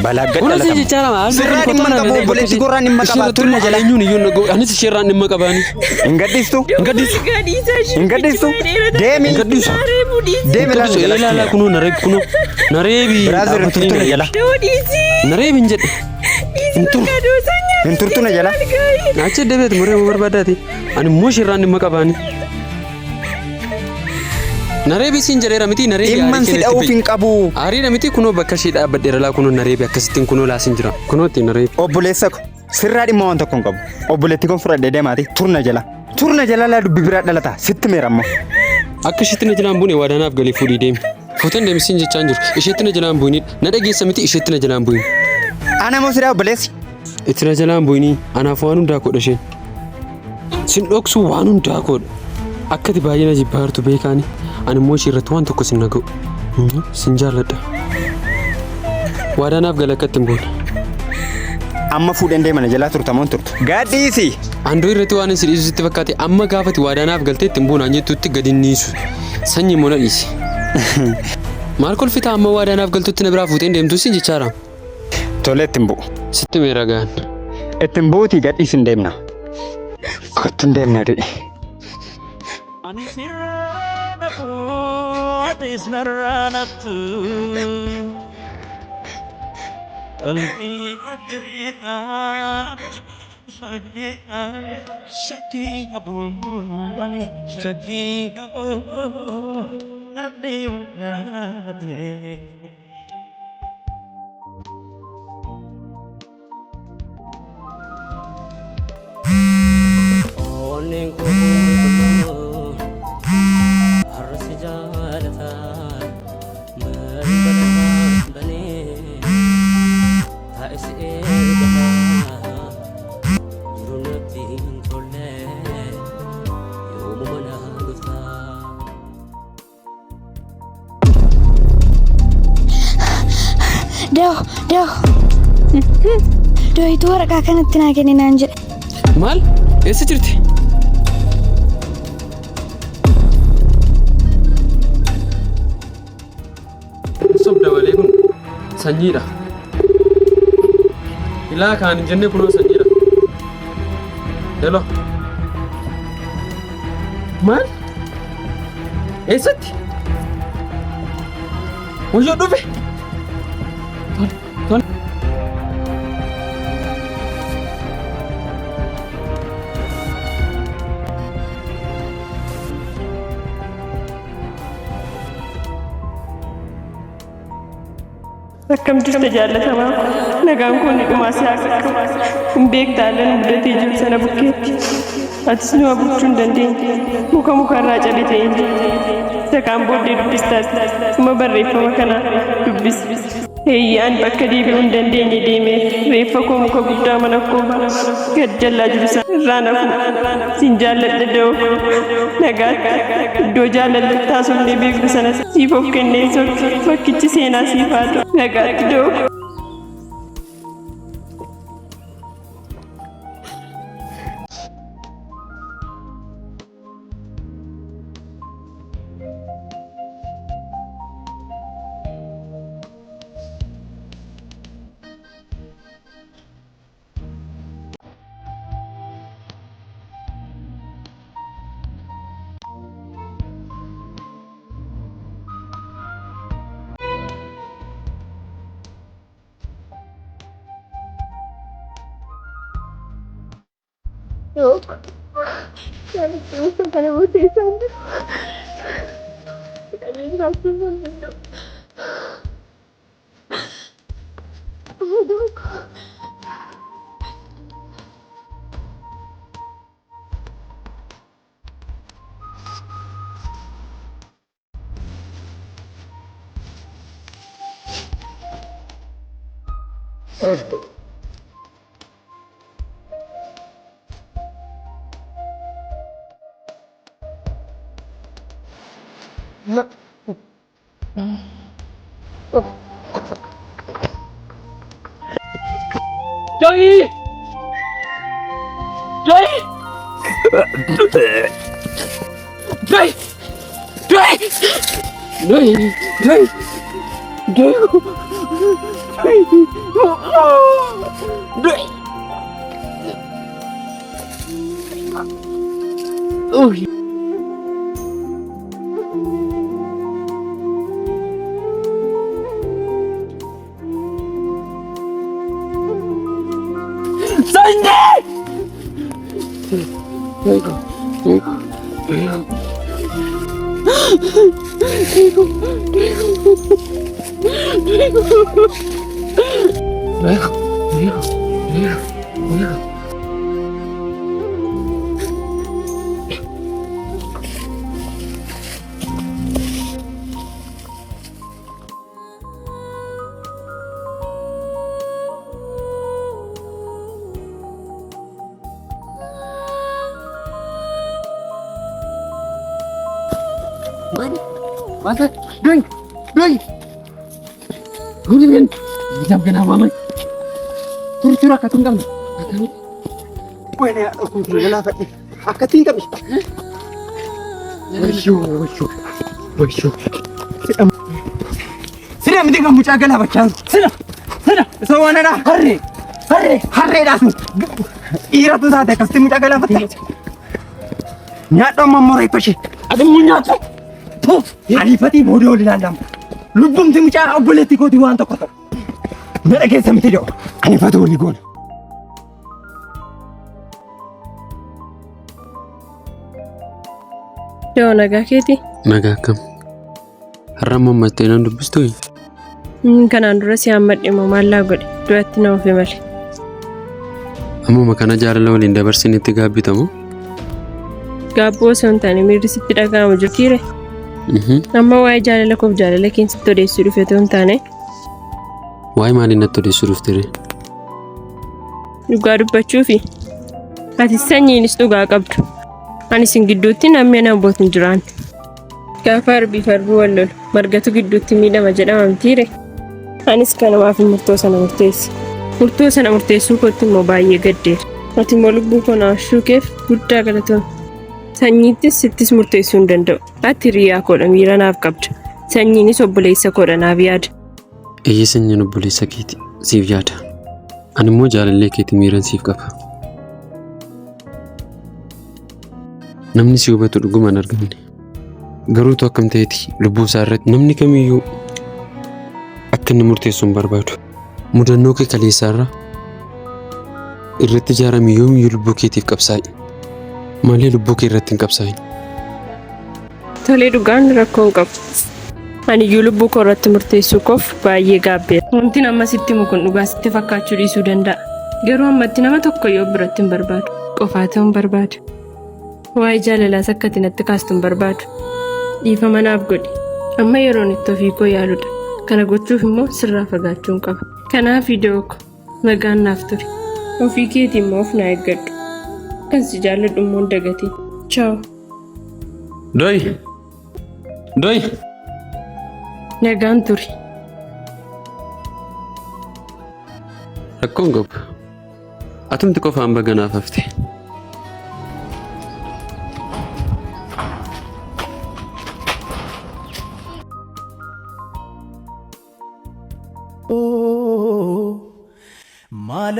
Balaa gad Kuna si dhalatama. jechaa lama. Sirraa dhimma hin qabu obboleetti korraan dhimma qaba turi na jalaa. Eenyuun iyyuu na anis isheerraan dhimma qabaani. Hin gadhiistu. Hin gadhiisu. Hin gadhiistu. Deemi. Hin gadhiisu. Deemi laa na Hin gadhiisu. jalaa. Ilaalaa kunoo nareebi kunoo. Nareebi. Biraazir turte na jalaa. Nareebi hin jedhe. Hin turu. Hin turtu na jala. Achi deebi'eeti muree barbaadaati. Ani immoo shirraan dhimma qabaani. Nareebi siin jedheera miti nareebi Dhimman si dha'uuf hin qabu. Aariidha miti kunoo bakka ishee dhaabbadheera laa kunoo nareebi akkasittiin kunoo laasin jira. Kunoo ittiin nareebi. Obboleessa ko sirraa dhimma waan tokko hin qabu. Obboleetti kun fudhadhee deemaati turna jala. Turna jala laa dubbi biraa dhalata sitti meera ammoo. Akka isheetti na jalaan buune waadaanaaf galee fuudhii deemi. Fuuteen deemi siin jechaa hin jiru. Isheetti na jalaan bu'inii na dhageessa miti isheetti na jalaan bu'in. Ana moo siraa obboleessi? Itti na jalaan bu'inii anaaf waan hundaa godha isheen. Sin dhoksu waan hundaa godha. Akka ati baay'ee na jibbaa jirtu beekaani ani immoo ishee irratti waan tokko sin naga'u. Sin jaalladha. Waadaanaaf gala akka itti hin buune. Amma fuudheen deema na jalaa turta moo hin turtu? Gadhiisi! Andoo irratti waan si dhiisu sitti fakkaate amma gaafati waadaanaaf galtee ittiin buunaan jettutti gadi hin dhiisu. Sanyii immoo na dhiisi. Maal kolfitaa amma waadaanaaf galtutti na biraa fuuteen deemtu sin jechaara. Tole ittiin bu'u. Sitti meera gaan. Ittiin bu'uutii gadhiisi hin deemna. Kottu hin deemna du'i. Ani sirraa naqu, atis narraa naqxu. Qalbii ajjeetaa, shakkii qabu, shakkii qabu, namni nyaate. Onneen koo qulqulluu har'a si jaalata balbala banee taa'e si eegata jiru natti hin tolle yoomuma na dhufta. Da'o, da'o. Dooyituu waraqaa kanatti naa kenni naan jedhe. Maal? Eessa jirti? Sobda malee kun sanyiidha. Ilaa kaan hin jenne kunoo sanyiidha. Hello. Maal? Eessatti? Wayyoo dhufe! Tole, tole. Akkam jirta jaallatamaa ko? Nagaan koo ni dhumaa si haa qaqqabu. Hin beekta haala nu mudatee jiru sana bukkeetti. Atis nu bulchuu hin dandeenye. Muka mukarraa cabe ta'een jira. Isa kaan booddee dubbistaas dhuma barreeffama kanaa dubbisi. Eeyyee ani bakka deebi'uu hin dandeenye deemee reeffa koo muka guddaa mana koo gad jallaa jiru sana irraa na fuudhi. Sin jaalladha da'oo koo. Nagaatti. Iddoo jaalalli itti haasofnee beeknu sana siif of kennee sokke. Bakkichi seenaa siif haa ta'u. Nagaatti da'oo koo. Yok. Yani kana booda isaan jiru. Qabeenya jiraachuu hin danda'u. Joy! Joy! Joy! Joy! Joy! Joy! Joy! Joy! Joy! Sanyii! Maal doy doy Gurgureen jam gana waamay turu turu akkatti hin qabne. Wayne haadha galaafadhe akkatti hin qabne. Wayyoo wayyoo wayyoo. Sida miti kan mucaa galaafachaa jiru. Sida sida isa waanadha harree harree harreedhaa sun dhiiratu taate akkasitti mucaa galaafatta. Nyaadhu amma immoo reeffa ishee. Ati immoo nyaata. Puuf ariifatii booda ol ilaallama. Lubbumti mucaa obboleettii kootii waan tokko ta'u. Na dhageessa miti da'u. Anifatu walii goona. Yoo nagaa keeti. Nagaa akkam. Har'a ammoo ammattee nan dubbistu? Kanaan dura si hammadhe moo maallaa godhe du'atti na ofe malee. Ammuma kana jaalala waliin dabarsinitti gaabbitamu? Gaabboo osoo hin taane miirri sitti dhaga'amu jirtiire. Amma waa'ee jaalala koof jaalala keen sitti odeessuu dhufe otoo hin taane Waa'ee maalii natti odeessuu dhuftere? Dhugaa dubbachuufi ati sanyiinis dhugaa qabdu. Ani isin gidduutti namni ana hubatu hin jiraan. Gaafa arbii fi arbuu wal lolu margatu gidduutti miidhama jedhama mitiire. Anis kanumaaf murtoo sana murteesse. Murtoo sana murteessuu kootti immoo baay'ee gaddeera. Ati immoo lubbuu koo na ashuu keef guddaa galatoomi. Sanyiittis sittis murteessuu hin danda'u. Ati hiriyaa koodha miira naaf qabda. Sanyiinis obboleessa koodha naaf yaada. Eeyyee sanyiin obboleessa keeti siif yaada. Ani immoo jaalallee keeti miiran siif qaba. Namni si hubatu dhuguma hin argamne. Garuutu akkam ta'eeti lubbuu isaa irratti namni kamiyyuu akka inni murteessu hin barbaadu. Mudannoo kee kaleessaarra irratti ijaarame yoomiyyuu lubbuu keetiif qabsaa'i. Malee lubbuu kee irratti hin qabsaa'in. Tolee dhugaan rakkoo hin qabu. Ani iyyuu lubbuu koo irratti murteessuu koof baay'ee gaabbeera. Wanti amma sitti himu kun dhugaa sitti fakkaachuu dhiisuu danda'a. Garuu ammatti nama tokko yoo biratti hin barbaadu. Qofaa ta'uu hin barbaadu. Waa'ee jaalalaas akka ati natti kaastu hin barbaadu. Dhiifama naaf godhi. Amma yeroon itti ofii koo yaaludha. Kana gochuuf immoo sirraa fagaachuun qaba. Kanaaf iddoo ko nagaan naaf ture. Ofii keetii immoo of naa eeggadhu. Kan si jaalladhu immoo hin dagatiin. Chaaw. Doy! Doy! Nagaan turi. Rakkoon qabu. Atumti qofaan baga naaf hafte.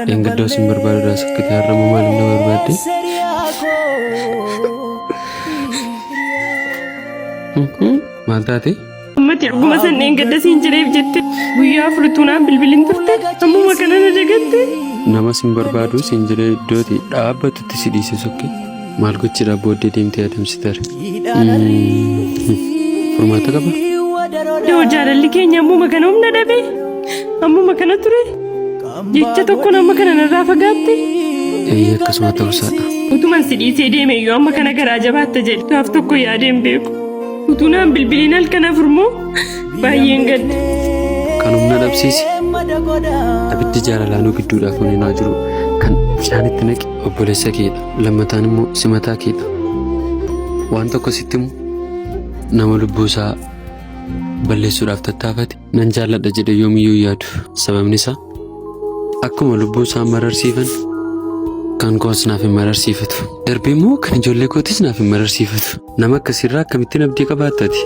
Dheengaddaa sin barbaadu sakkite har'a immoo maaliif na barbaadde? Maal taate? Ammatti dhuguma san dheengadda siin jireef jette guyyaa afurituu naan bilbilin turte ammuma kana na dagatte. Nama sin barbaadu sin jedhee iddooti dhaabbatutti si dhiise sokke maal gochuudhaaf booddee deemtee adamsitare? Furmaata qaba? Yoo jaalalli keenya ammuma kana humna dhabe ammuma kana ture jecha tokko nama kana narraa fagaatte. Eeyyee akkasuma ta'uusaadha. Utuman si dhiisee deeme iyyuu amma kana garaa jabaatta jedhe gaaf tokko yaadee hin beeku. Utuu naan bilbiliin halkan afur moo baay'een gadda. Kan humna dhabsiise abiddi jaalalaa nu gidduudhaa funinaa jiru kan bishaan itti naqe obboleessa keedha. Lammataan immoo simataa keedha. Waan tokko sitti himu nama lubbuu isaa balleessuudhaaf tattaafate nan jaalladha jedhe yoomiyyuu hin yaadu. Sababni isaa akkuma lubbuu isaa mararsiifan kan koos naaf hin mararsiifatu. Darbee immoo kan ijoollee kootis naaf hin mararsiifatu. Nama akkasiirraa akkamittiin abdii qabaattati?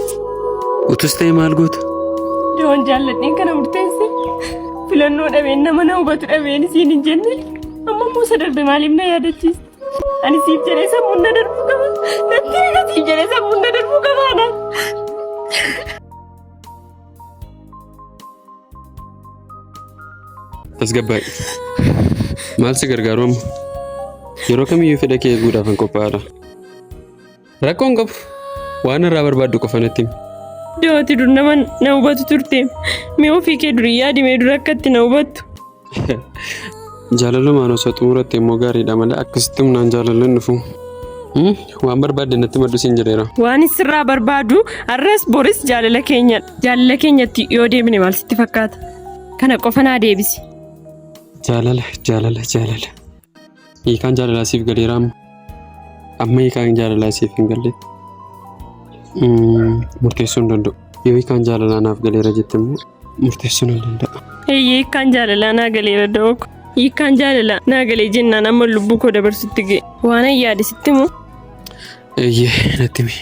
Utus ta'e maal goota? Yoon jaalladheen kana murteesse filannoo dhabeen nama na hubatu dhabeen isiin hin jenne amma immoo isa darbe maaliif na yaadachiista? Ani siif jedhee sammuun na darbuu qaba. Natti hima siif jedhee sammuun na darbuu qaba anaan. Tasgabbaa'i. Maal si gargaaru amma? Yeroo kamiyyuu fedha kee eeguudhaaf hin qophaa'aadha. Rakkoo hin qabu. Waan irraa barbaaddu qofa natti himi. Dawati dur nama na hubatu turte. Mee ofii kee durii yaadi mee dura akkatti na hubattu. Jaalalumaan osoo xumuratte immoo gaariidha malee akkasitti humnaan jaalalli hin dhufu. Waan barbaadde natti maddu siin jedheera. Waan sirraa barbaadu har'as boris jaalala keenyadha. Jaalala keenyatti yoo deebine maal sitti fakkaata? Kana qofa naa deebisi. Jaalala, jaalala, jaalala. Hiikaan jaalalaa siif galeera amma. Amma hiikaan jaalalaa siif hin galle. Murteessuu hin danda'u. Yoo hiikaan jaalalaa naaf galeera jette immoo murteessuu nan danda'a. Eeyyee hiikkaan jaalalaa naa galeera da'oo. Hiikkaan jaalalaa naa galee jennaan amma lubbuu koo dabarsutti ga'e. Waan an yaade sitti himu. Eeyyee natti himi.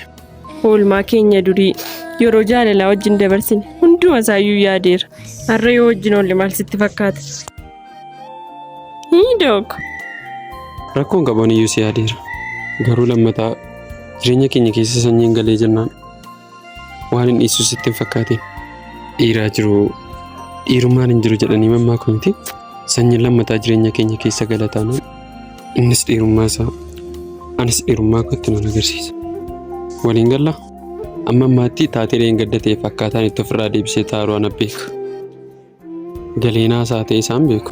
Oolmaa keenya durii yeroo jaalalaa wajjin dabarsine hunduma isaayyuu yaadeera. Har'a yoo wajjin oolle maal sitti fakkaata? Hii dook. Rakkoon qabu aniyyuu si yaadeera. Garuu lammataa jireenya keenya keessa sanyiin galee jennaan waan hin dhiisu sitti hin fakkaatin. Dhiiraa jiru dhiirummaan hin jiru jedhanii mammaaku miti. Sanyiin lammataa jireenya keenya keessa gala taanaan innis dhiirummaa isaa anis dhiirummaa kootti nan agarsiisa. Waliin gallaa? Amma ammaatti taatee dheengadda ta'eef akkaataan itti ofirraa deebisee taa'u ana beeka. Galeenaa isaa ta'e isaan beeku.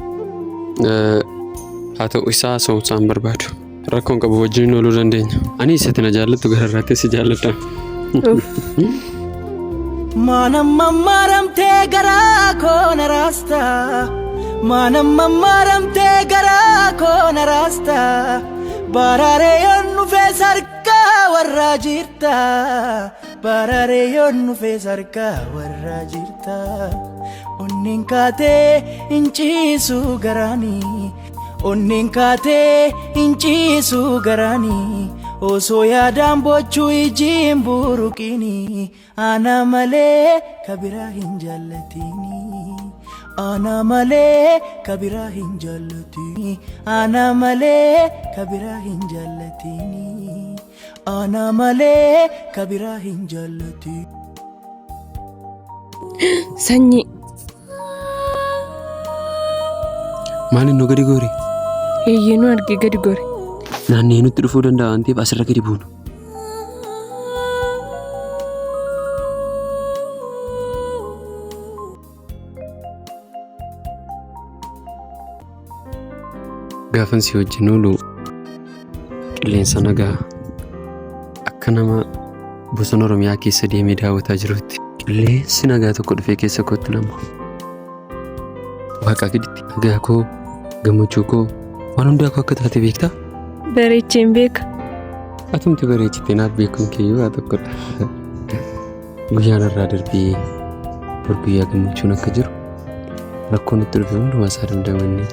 Haa ta'u isaa haasa'uu isaan barbaadu. Rakkoon qabu wajjin ooluu dandeenya. Ani isatti na jaallattu gararraatti si jaalladha. Maanamma maaramtee garaa koo na raasta. Maanamma maaramtee garaa koo na raasta. Baraaree yoon dhufee sarkaa warraa jirta. Baraaree yoon dhufee sarkaa warraa jirta. Onneen kaatee hin ciisu garaanii. Onneen kaatee hin ciisu garaanii. Osoo yaadaan bochuu ijjiin buruqini. Ana malee kabiraa hin jaallatini. Ana malee kabiraa hin jaallatini. Ana malee kabiraa hin jaallatini. Ana malee kabiraa hin jaallatini. Sanyii. Maal inni gadi goore? Eeyyee nu argee gadi gore. Naannee nutti dhufuu danda'a waan ta'eef asirra gadi buunu. Gaafan si wajjin oolu qilleensa nagaa akka nama bosona Oromiyaa keessa deemee daawwataa jirutti qilleensi nagaa tokko dhufee keessa kootti nama. Waaqaa gaditti nagaa koo gammachuu koo waan hundaa koo akka taate beektaa? Bareecheen beeka. Atumti bareechitee naaf beekuun keeyyuu waa tokkodha. Guyyaan irraa darbee bor guyyaa gammachuun akka jiru rakkoon itti dhufe hundumaa isaa danda'amanii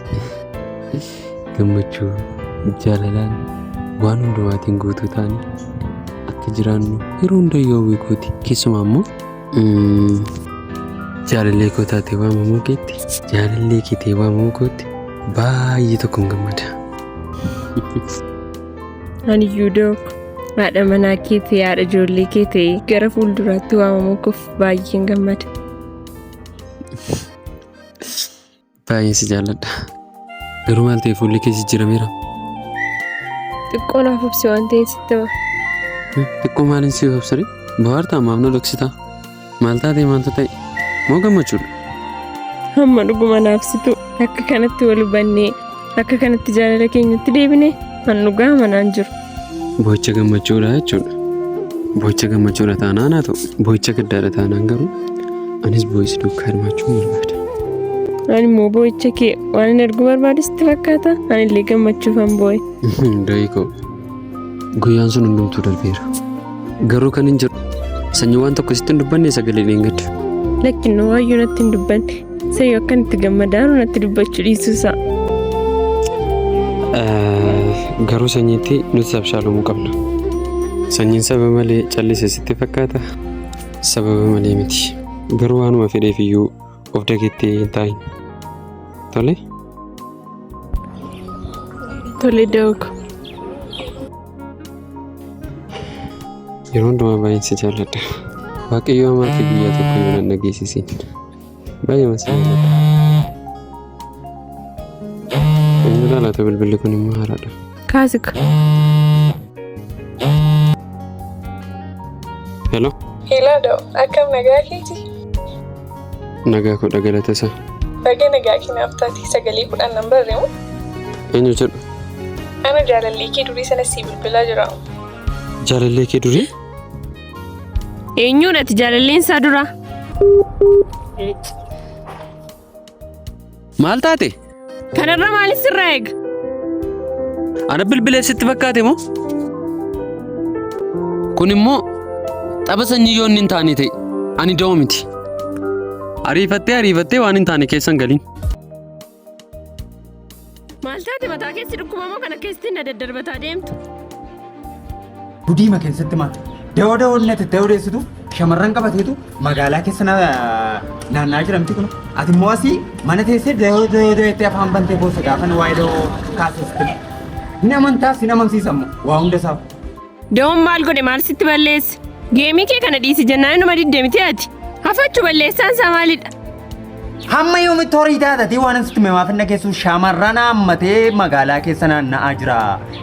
gammachuu jaalalaan waan hundumaatiin guutuu ta'anii akka jiraannu yeroo hundayyuu hawwii kooti. Keessumaa immoo jaalallee koo taatee waamamuu keetti jaalallee kee ta'ee waamamuu kootti baay'ee tokkoon gammada. Aniyyuu dook haadha manaa kee ta'e haadha ijoollee kee ta'e gara fuulduraatti waamamuu koof baay'een gammada. Baay'een si jaalladha. Garuu maal ta'e fuulli kee jijjiirameera? Xiqqoo naaf obsi waan ta'eef sitti hima. Xiqqoo maaliin si obsare? Bohaartaa maaf na dhoksitaa? Maal taatee maaltu ta'e? Moo gammachuudha? Hamma dhuguma naaf situ akka kanatti wal hubannee akka kanatti jaalala keenyatti deebine an dhugaa manaan jiru. Boo'icha gammachuudha jechuudha. Boo'icha gammachuudha taanaan haa ta'u. Boo'icha gaddaadha taanaan garuu anis boo'is duukaa hirmaachuu barbaada. Ani immoo boo'icha kee waan hin arguu barbaadu sitti fakkaata? Ani illee gammachuufan boo'e. Do'ii koo guyyaan sun hundumtuu darbeera. Garuu kan hin jiru sanyii waan tokko sitti hin dubbanne sagalee dheengadda. Lakkinnoo waayyuu natti hin dubbanne. Sayyoo akkan itti gammadaanu natti dubbachuu dhiisuusaa. Garuu sanyiitti nuti sabshaalomuu qabna. Sanyiin saba malee callise sitti fakkaata? Sababa malee miti. Garuu waanuma fedheef iyyuu of dagettee hin taa'in. Tole? Tole dooko. Yeroo hundumaa baay'een si jaalladha. Waaqayyo hamaa fi guyyaa tokko yoo nan dhageessisin. Baay'ee si jaalladha. Eenyudha laata bilbilli kun immoo haaraadha. Kaasika. Hello. Hello da'u, akkam nagaa keeti? Nagaa koo galata isaa. Baga nagaa kinaaf taate sagalee 10 nan barreemu. Eenyu jedhu? Ana jaalallee kee durii sana sii bilbilaa jira. Jaalallee kee durii? Eenyuun ati jaalalleen isaa dura? Maal taate? Kanarra maalis sirraa eega? Ana bilbileef sitti fakkaate moo? Kun immoo tapha sanyii yoo inni hin taane ta'e ani da'oo miti. Ariifattee ariifattee waan hin taane keessa hin galin. Maal taate mataa keessi dhukkuba moo kana keessatti na daddarbataa deemtu? Gudiima keessatti maal? Da'oo da'oo inni ati ta'uu deessitu shamarran qabateetu magaalaa keessa naanna'aa jira miti kun. Ati immoo asii mana teessee da'oo da'oo jettee afaan bantee boossa gaafa inni waa'ee da'oo kaasee. Hin amantaas hin amansiisa immoo waa hunda isaa. Da'oon maal godhe maal sitti balleesse? Geemii kee kana dhiisi jennaan inuma didde miti ati. Hafachuu balleessaan isaa maalidha? Hamma yoomitti horii taatatee waan sitti himaaf hin dhageessu shamarran hammatee magaalaa keessa naanna'aa jira.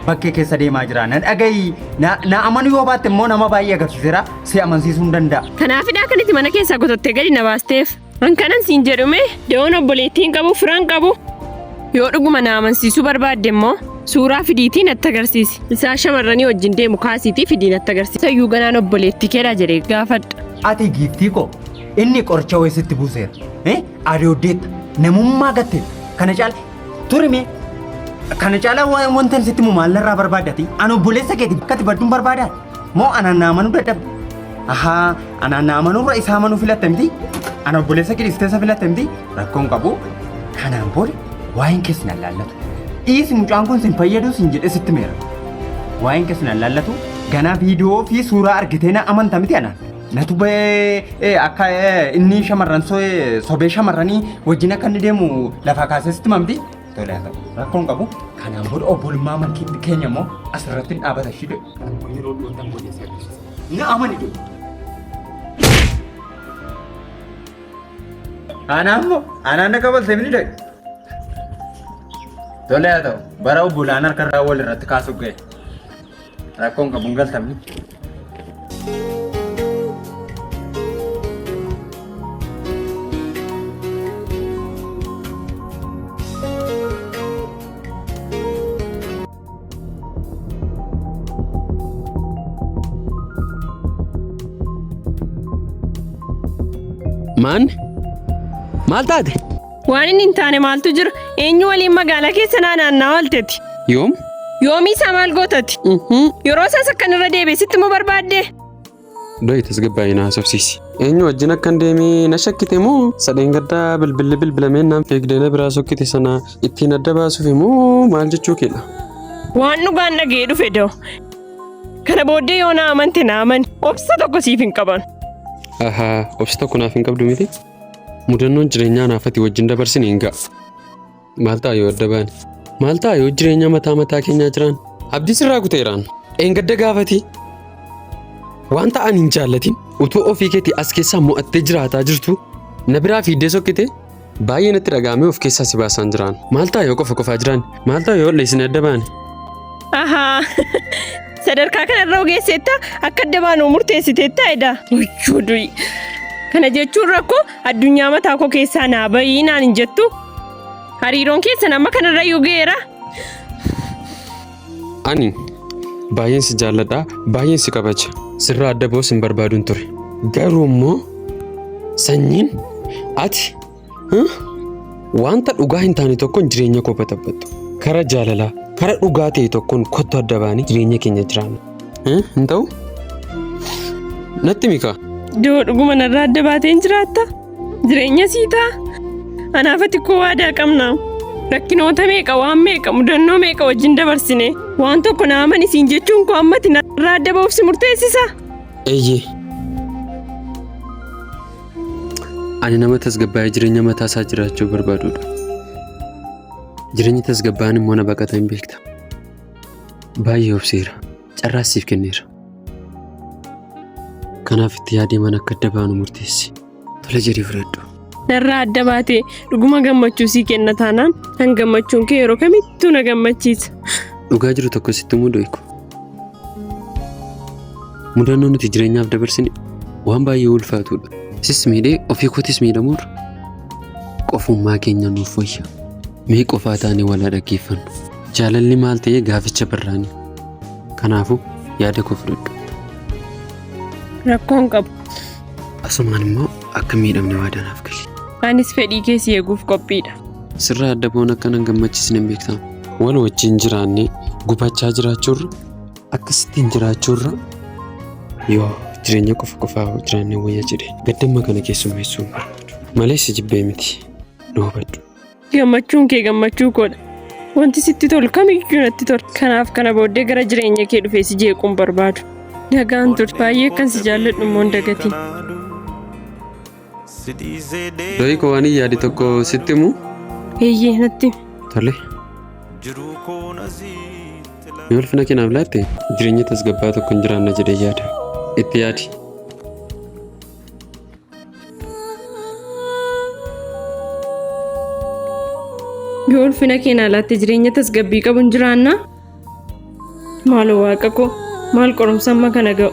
Bakkee keessa deemaa jira. Na dhagahi na amanu yoo baatte immoo nama baay'ee agarsiiseera si amansiisuu hin danda'a. Kanaafidhaa kanatti mana keessaa gotottee gadi na baasteef. An kanan siin jedhume da'oon obboleettii hin qabu firaan qabu. Yoo dhuguma na amansiisuu barbaadde immoo suuraa fidiitii natti agarsiisi. Isaa shamarranii wajjin deemu kaasiitii fidii natti agarsiisi. Sayyuu ganaan obboleettii keedha jedhee gaafadha. Ati giiftii koo inni qoricha wayii sitti buuseera. Adooddeetta namummaa gatte kana caala turime kana caala wanta sitti himu maallarraa barbaaddati? Ani obboleessa keeti akkati badduun barbaadaa? Moo anaan na amanuu dadhabde? Ahaa anaan na amanuurra isaa amanuu filatte miti? Ana obboleessa kee dhiistee isa filatte miti? Rakkoon qabu kanaan booda waa'een keessa na laallatu. Dhiisi mucaan kun sin fayyadu sin jedhe sitti meera. Waa'een keessa na laallatu ganaa viidiyoo fi suuraa argitee na amanta miti anaan. Natu ba'ee akka inni shamarran sobee shamarranii wajjin akka inni deemu lafaa kaasee sitti mamti. Tole haa ta'u rakkoon qabu kanaan booda obbolummaa amantii keenya immoo asirratti hin dhaabata ishii godhe. Yeroo dhiyootan godhee si agarsiisa. Na amani godhe. Anaan moo anaan na kabaltee mini dhaqa. Tole haa ta'u bara obbolaan harka irraa wal irratti kaasuuf ga'e. Rakkoon qabu hin galtamni. Maan? Maal taate? Waan inni hin taane maaltu jira? Eenyu waliin magaalaa keessa naanna'aa oolteeti? Yoom? Yoomii isaa maal gootati? Yeroo isaas akkan irra deebi'e sitti immoo barbaadde? Doyi tasgabbaa'ee na haasofsiisi. Eenyu wajjin akkan deemee na shakkite moo sadeen gaddaa bilbilli bilbilameen naan fiigdee na biraa sokkite sana ittiin adda baasuuf moo maal jechuu keedha? Waan dhugaan dhaga'ee dhufe da'o. Kana booddee yoo na amante na amani. Obsa tokko siif hin qaban. Ahaa, obsa tokko naaf hin qabdu miti? Mudannoon jireenyaa naaf ati wajjin dabarsine hin ga'a. Maal ta'a yoo adda baane? Maal ta'a yoo jireenya mataa mataa keenyaa jiraan? Abdii sirraa kuteeraan. Dheengadda gaafati. Wanta ani hin jaallatin utuu ofii keetii as keessaa mo'attee jiraataa jirtu na biraa fiiddee sokkite baay'ee natti dhaga'amee of keessaa si baasaan jiraan. Maal ta'a yoo qofa qofaa jiraan? Maal ta'a yoo walleessine adda baane? Ahaa. Sadarkaa kanarra ogeesseetta akka adda baanu murteessiteetta eda. Wayyoo du'i. Kana jechuun rakkoo addunyaa mataa koo keessaa naa bahii naan hin jettu. Hariiroon keessan amma kanarra iyyuu ga'eera. Ani baay'een si jaalladha, baay'een si kabaja. Sirraa adda ba'uus hin barbaaduun ture. Garuu immoo sanyiin ati wanta dhugaa hin taane tokkoon jireenya koo batabbattu. Kara jaalalaa, kara dhugaa ta'e tokkoon kottu adda baanee jireenya keenya jiraanna. Hin ta'u? Natti mikaa? Doo dhuguma narraa adda baatee hin jiraatta? Jireenya sii ta'a? Anaaf ati koo waadaa qabna. Rakkinoota meeqa waan meeqa mudannoo meeqa wajjin dabarsine waan tokko na amani siin jechuun koo ammati narraa adda ba'uuf si murteessisa? Eeyyee. Ani nama tasgabbaa'ee jireenya mataa isaa jiraachuu barbaadudha. Jireenyi tasgabbaa'aan immoo na baqata hin beekta. Baay'ee obseera. Carraas siif kenneera. Kanaaf itti yaadee mana akka adda baanu murteessi. Tole jedhii fudhadhu. Narraa adda baatee dhuguma gammachuu sii kenna taanaan kan gammachuun kee yeroo kamittuu na gammachiisa. Dhugaa jiru tokko sitti himuu doyku. Mudannoo nuti jireenyaaf dabarsine waan baay'ee ulfaatudha. Sis miidhee ofii kootis miidhamuurra qofummaa keenya nuuf wayya. Mee qofaa taanee wal haa dhaggeeffannu. Jaalalli maal ta'ee gaaficha barraani. Kanaafuu yaada koo fudhadhu. Rakkoon qabu. Asumaan immoo akka miidhamne waadaa naaf gali. Anis fedhii kee si eeguuf qophiidha. Sirraa adda ba'uun akka nan gammachiisne hin beektaa. Wal wajjin jiraannee gubachaa jiraachuurra akkasittiin jiraachuurra yoo jireenya qofa qofaa jiraannee wayya jedhe gaddamma kana keessummeessuu hin barbaadu. Malee si jibbee miti. Na hubadhu. Gammachuun kee gammachuu koodha. Wanti sitti tolu kamiyyuu natti tola. Kanaaf kana booddee gara jireenya kee dhufee si jeequu hin barbaadu. Nagaan turi. Baay'ee akkan si jaalladhu immoo hin dagatin. Doyii koo waan hin yaade tokko sitti himu. Eeyyee natti himi. Tole. Yoo ulfina kee naaf laatte jireenya tasgabbaa'aa tokko hin jiraanna jedhee yaada. Itti yaadi. Yoo ulfina kee naa laatte jireenya tasgabbii qabu hin jiraannaa? Maaloo waaqa koo maal qorumsa amma kana ga'u?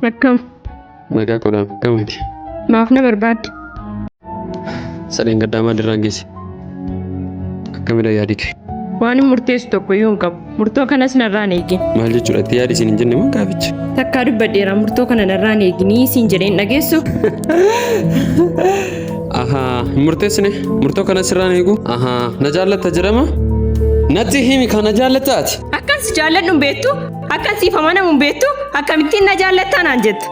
Akkam? Nagaa kodhaaf akkamiti? Maaf na barbaadde? Sadeen gaddaa maalirraan geesse? Akkamidha yaadi kee? Waan hin murteessu tokko iyyuu hin qabu. Murtoo kanas narraa hin eegin. Maal jechuudha? Itti yaadi siin hin jenne moo gaaficha? Takkaa dubbadheera murtoo kana narraa hin eeginii siin jedheen dhageessu. Ahaa, hin murteessine? Murtoo kana sirraan eegu? Ahaa, na jaallatta jedhama? Natti himi kan na jaallatta ati? Akkan si jaalladhu hin beektu? Akkan siif amanamu hin beektu? Akkamittiin na jaallattaa naan jetta?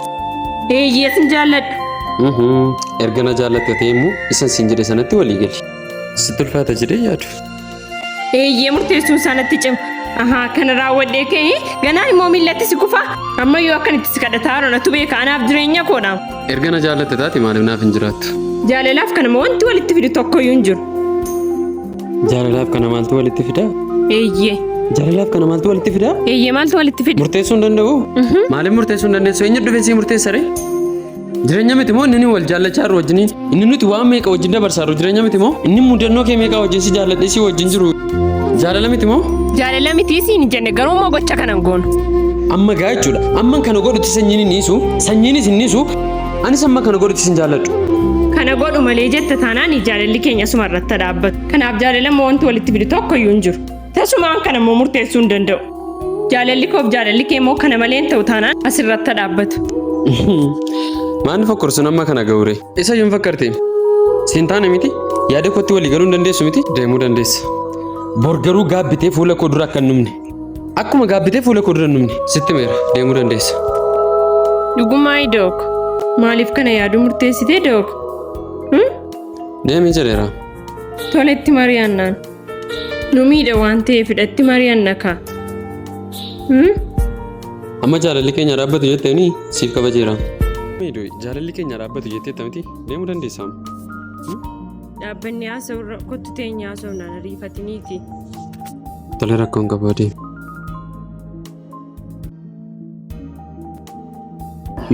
Eeyyee sin jaalladha. Mhm, Erga na jaallatta ta'e immoo isan siin jedhe sanatti walii gali. Sitti ulfaata jedhee yaadu. Eeyyee murteessuun isaa natti cima. Ahaa kana raawwadhee ka'ee ganaan immoo miillatti si kufa. Ammayyuu akkan itti si kadhataa jiru natu beeka anaaf jireenya koodha. Erga na jaallatte taate maaliif naaf hin jiraattu? Jaalalaaf kanama wanti walitti fidu tokkoyyuu hin jiru. Jaalalaaf kana maaltu walitti fidaa? Eeyyee. Jaalalaaf kana maaltu walitti fidaa? Eeyyee maaltu walitti fida? Murteessuu hin danda'u? Maaliif murteessuu hin dandeessu? Eenyu dhufee sii murteessa ree? Jireenya miti moo inni wal jaallachaa jiru wajjiniin? Inni nuti waan meeqa wajjin dabarsaa jiru jireenya miti moo? Inni mudannoo kee meeqa wajjin si jaalladhee si wajjin jiru jaalala miti moo? Jaalala miti siin hin jenne garuu immoo gocha kana hin goonu. Amma gaa jechuudha. Amman kana godhutti sanyiin hin dhiisu, sanyiinis hin dhiisu, anis amma kana godhutti sin jaalladhu. Kana godhu malee jetta taanaan jaalalli keenya asuma irratti haa dhaabbatu. Kanaaf jaalala immoo wanti walitti fidu tokko iyyuu hin jiru. Tasumaan kana immoo murteessuu hin danda'u. Jaalalli koof jaalalli kee immoo kana malee hin ta'u taanaan asirratti haa dhaabbatu. Maan fokkorsuun amma kana ga'ure? Isa iyyuu hin fakkartee? Siin taane miti? Yaada kootti walii galuu hin dandeessu miti? Deemuu dandeessa. Bor garuu gaabbitee fuula koo dura akka hin dhumne. Akkuma gaabbitee fuula koo dura hin dhumne. Sitti meera deemuu dandeessa. Dhugumaayi Dook. Maaliif kana yaaduu murteessitee Dook? Deemii jedheera. Toletti mari'annaan. Nu miidha waan ta'eefidha itti mari'anna kaa. Amma jaalalli keenya dhaabbatu jetteeni siif kabajeera. Jaalalli keenya dhaabbatu jetteetta miti deemuu dandeessa. Dhaabbanni haasa'urra kottu teenya haasofnaan ariifatiniiti. Tole rakkoon qabu adeemi.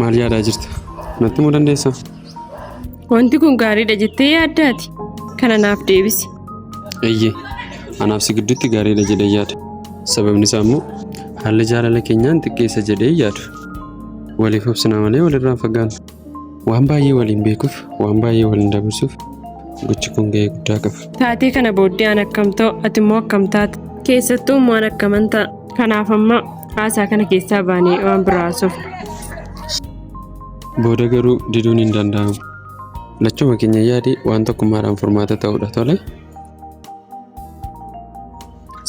Maal yaadaa jirta? Natti himuu dandeessaa? Wanti kun gaariidha jettee yaaddaati? Kana naaf deebisi. Eeyyee, anaaf si gidduutti gaariidha jedhee yaada. Sababni isaa immoo haalli jaalala keenyaan xiqqeessa jedhee yaadu. Waliif obsina malee walirraa hin fagaannu. Waan baay'ee waliin beekuuf, waan baay'ee waliin dabarsuuf gochi kun gahee guddaa qaba. Taatee kana booddee an akkam ta'u, ati immoo akkam taata? Keessattuu immoo an akkaman ta'a? Kanaaf amma haasaa kana keessaa baanee waan biraa haasofna. Booda garuu diduun hin danda'amu. Lachuma keenya yaadi waan tokkummaadhaan furmaata ta'udha tole.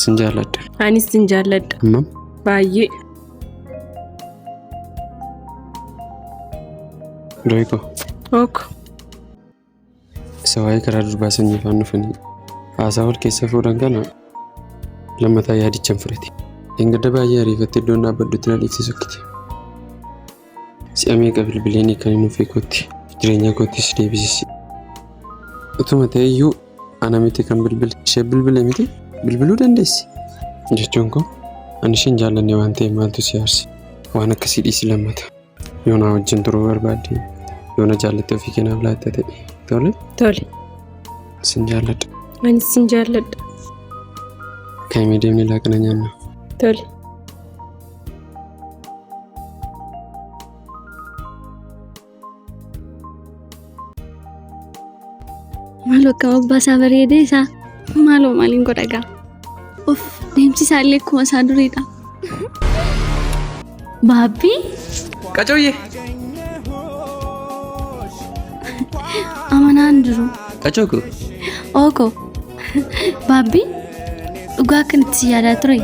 Sin jaalladha. Anis sin jaalladha. Hammam? Baay'ee. Doyiko. Ok. Isa waa'ee karaa durbaa sanyii faan dhufanii haasaa wal keessa fuudhan kana lammataa yaadicha hin fudhate. Dheengadda baay'ee ariifattee iddoon dhaabbadhutti na dhiiftee sokkite. Si'a meeqa bilbileen kan inni ofii kootti jireenya koottis deebisisi. Utuma ta'e iyyuu ana miti kan bilbile ishee bilbile miti bilbiluu dandeessi. Jechuun koo ani isheen jaallanne waan ta'eef maaltu si aarse waan akkasii dhiisi lammata. Yoo na wajjin turuu barbaadde yoo na jaallatte ofii keenyaaf laatta ta'e tole. Tole. Sin jaalladha. Anis sin jaalladha. Kaa'imee deemnee laaqana nyaanna. Tole. Maaloo akkam abbaa isaa bareedee isaa maaloo maaliin godha gaa. Of deemsi isaa illee akkuma isaa duriidha. Baabbii Qacooyyee. amanaan jiru. Qacoo koo. Ooko baabbii dhugaa akkanatti si yaadaa ture.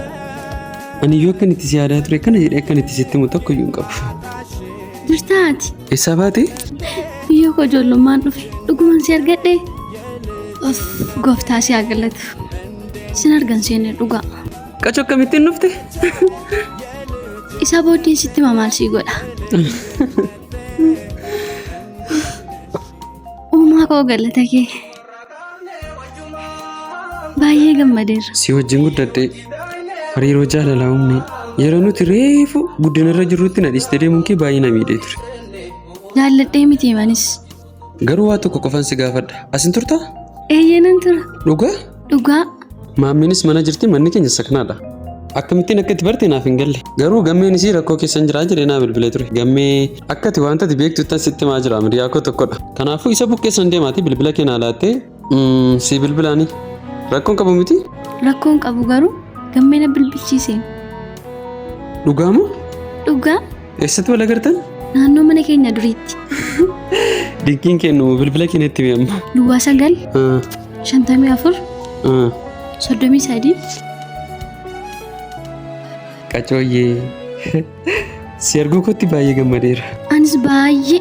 Ani iyyuu akkan itti si yaadaa ture kana jedhee akkan itti sitti himu tokko iyyuu hin qabu. Jirtaa ati? Eessaa baate? Biyyoo koo ijoollummaan dhufe dhuguman si argadhe. Of gooftaa si haa galatu. Sin argan seene dhugaa. Qacoo akkamittiin dhufte? Isa booddeen sitti hima maal sii godha. Uumaa koo galata kee. Baay'ee gammadeera. Si wajjin guddadhee hariiroo jaalalaa uumne yeroo nuti reefu guddinarra jirrutti na dhiistee deemuun kee baay'ee na miidhee ture. Jaalladhee miti manis. Garuu waa tokko qofan si gaafadha. Asin turtaa? Eeyyee nan tura. Dhugaa? Dhugaa. Maammiinis mana jirti manni keenya saknaadha. Akkamittiin akka itti barte naaf hin galle. Garuu gammeen isii rakkoo keessan jiraa jedhee naa bilbilee ture. Gammee akka ati wanta ati beektu sitti himaa jira miriyaa koo tokkodha. Kanaafuu isa bukkeessan deemaati bilbila kee naa laattee si bilbilaani. Rakkoon qabu miti? Rakkoon qabu garuu gammee na bilbilchiise. Dhugaa moo? Dhugaa. Eessatti wal agartan? Naannoo mana keenya duriitti. Dinqiin kennu bilbila kee natti himi amma. Duwwaa 9. 54. 33. Qacooyyee. Si arguu kootti baay'ee gammadeera. Anis baay'ee.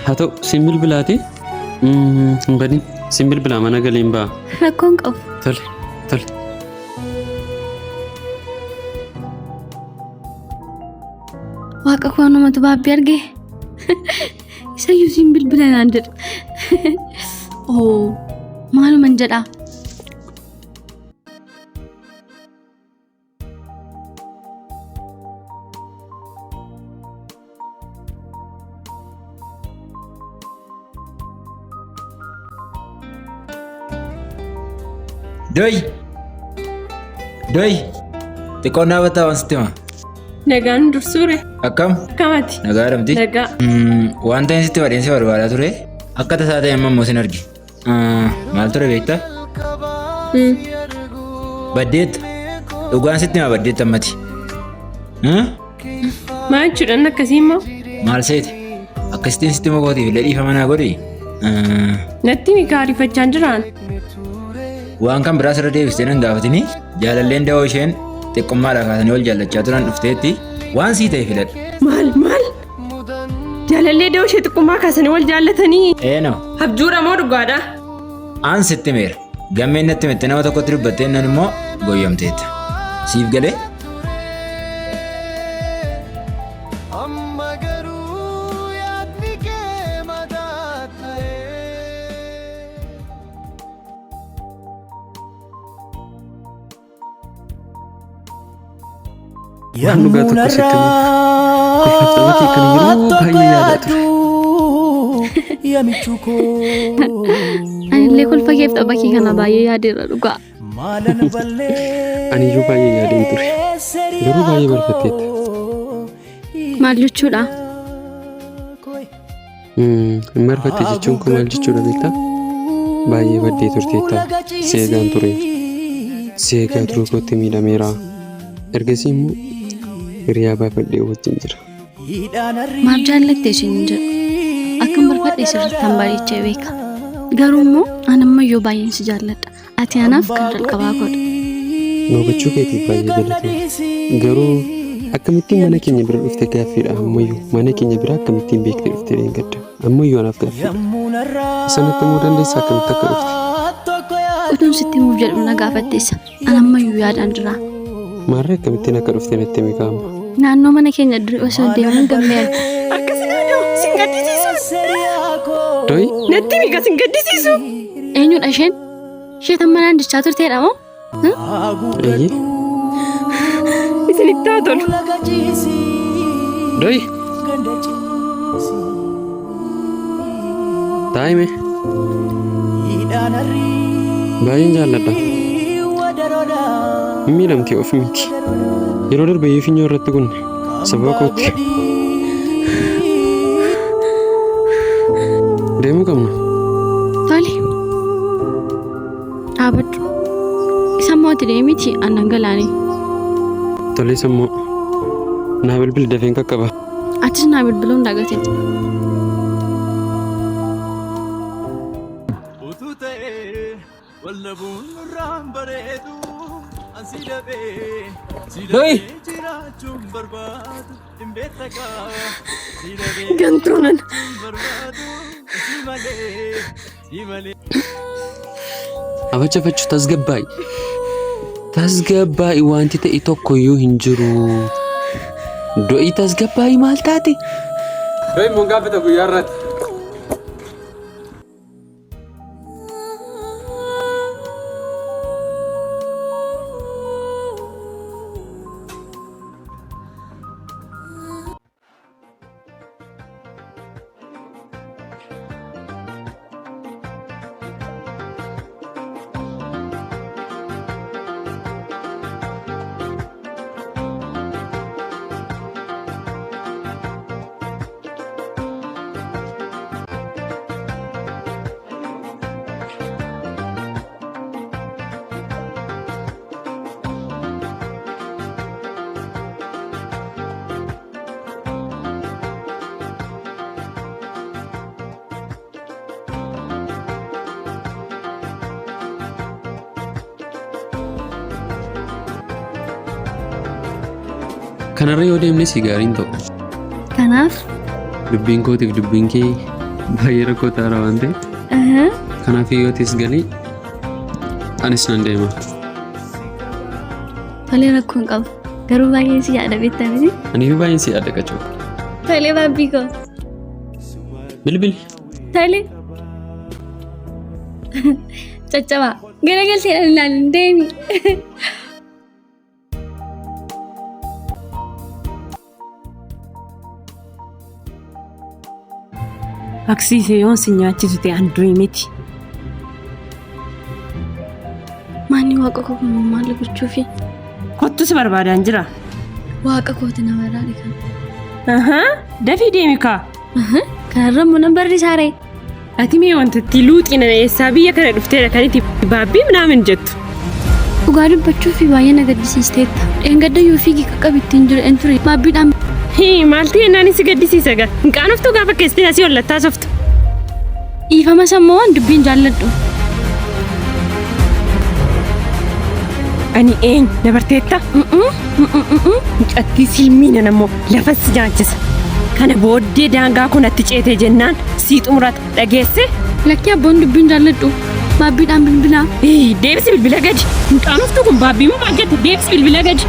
Haa ta'u siin bilbilaati. Hin badin. Siin bilbilaa mana galeen ba'a. Rakkoon qabu. Tole tole. Waaqa koo namatu baabbii arge. Isayyuu siin bilbila naan jedha. Oo maaluman jedhaa. Doy! Doy! Xiqqoon dhaabataa waan sitti hima. Nagaan dursuure. Akkam? Akkamati? Nagaa dhamti? Nagaa. Wanta inni sitti badheensi barbaadaa ture akka tasaa ta'e amma immoo sin arge. Maal ture beektaa? Baddeetta. Dhugaan sitti hima baddeetta ammati. Maal jechuudhaan akkasii immoo? Maal seete? Akkasittiin sitti himuu kootiif illee dhiifama naa godhi. Natti mi kaarifachaa jiraan? Waan kan biraas irra deebistee nan gaafatini jaalalleen da'oo isheen xiqqummaadhaa kaasanii wal jaallachaa turan dhufteetti waan sii ta'e filadhu. Maal maal? Jaalallee da'oo ishee xiqqummaa kaasanii wal jaallatanii? Eenoo. Abjuudha moo dhugaadha? An sitti himeera. Gammeen natti himette nama tokkotti dubbattee nan immoo goyyomteetta. Siif galee? Waan dhugaa tokko sitti himuuf kolfaaf tapha kee kana yeroo baay'ee yaadaa ture. Anillee kolfa keef tapha kee kana baay'ee yaadeera dhugaa. Aniyyuu baay'ee yaadeen ture. Garuu baay'ee barfatteetta. Maal jechuudha? Hin marfatte jechuun koo maal jechuudha beektaa? Baay'ee baddee turteetta. Si eegaan ture. Si eegaa turuu kootti miidhameera. Ergasii immoo hiriyaa baafadhee wajjin jira. Maaf jaallatte isin hin jedhu. Akkan barbaadhe sirriitti han bareechee beeka. Garuu immoo an ammayyuu baay'een si jaalladha. Ati anaaf kan jalqabaa koodha. Na hubachuu keetiif baay'ee galatoomi. Garuu akkamittiin mana keenya bira dhufte gaaffiidha ammayyuu. Mana keenya bira akkamittiin beekte dhufte dheengadda. Ammayyuu anaaf gaaffiidha. Isa natti himuu dandeessaa akkamitti akka dhufte? Utuun sitti himuuf jedhu na gaafatteessa. An ammayyuu yaadaan jira. Maarree akkamittiin akka dhufte natti himi kaama. Naannoo mana keenya durii osoo deemuun gammee arge. Akkasii Kasin gaddisiisu. Doyi? Natti himi kasin gaddisiisu. Eenyudha isheen? Ishee tan manaan dichaa turteedha moo? Eeyyee. Isinitti haa tolu. Doyi? Taa'ime. Baay'een jaalladha. Hin miidhamti of miti. Yeroo darbe iyyuu funyoo irratti gunne sababa kootti. Deemuu qabna. Tole. Dhaabadhu. Isa immoo ati deemiti annan galaanii. Tolee sammuu. Naa bilbili dafeen qaqqaba. Atis naa bilbiluu hin dagatin. Utuu ta'ee wallabuun nurraan bareedu ansi dhabee si Doyi! dhabee jiraachuun barbaadu hin beektakaa si dhabee Gantuunan. jiraachuun barbaadu si malee si malee. Afacha tasgabbaa'i. Tasgabbaa'i wanti ta'e tokkoyyuu hin jiru. Do'i tasgabbaa'i maal taate? Do'i immoo gaaffata guyyaa irratti. Kanarra yoo deemne si gaariin ta'u. Kanaaf Dubbiin kootiif dubbiin kee baay'ee rakkoo ta'aara waan ta'eef. Kanaaf yoo atis galii anis nan deema. Tolee rakkoo hin qabu. Garuu baay'een si yaada beektaa miti. Ani iyyuu baay'een si yaada qacoo. Tolee baabbii koo. Bilbili. Tolee. Caccabaa. Garagalteedhaan ilaalin deemi. Aksiisee yoon si nyaachisu ta'e an du'i miti. Maanni waaqa koo kun maal gochuufi? Kottu si barbaadaan jira. Waaqa kooti nama irraa dhiqan. Ahaa, dafii deemi kaa. Kanarra immoo nan barrisaa ree. Ati mee wantatti luuxii nana eessaa biyya kana dhufteedha kan itti baabbii minaamin jettu. Dhugaa dubbachuufi baay'ee na gaddisiisteetta. Dheengadda yoo fiigi qaqqabi ittiin jiru ture. Baabbiidhaan Hii, maal ta'e naan si gaddisiisa gaa. Hin qaanoftuu gaafa keessatti asii ollattaa softu. Dhiifama sammoo waan dubbiin jaalladhu. Ani eenyu na barteetta? Mucattii silmii nan ammoo lafa si nyaachisa. Kana booddee daangaa kun natti ceetee jennaan sii xumurata dhageesse? Lakkii abboon dubbiin jaalladhu. Baabbiidhaan bilbilaa. Deebisi bilbila gadi. Hin qaanoftuu kun baabbii moo maal jette? Deebisi bilbila gadi.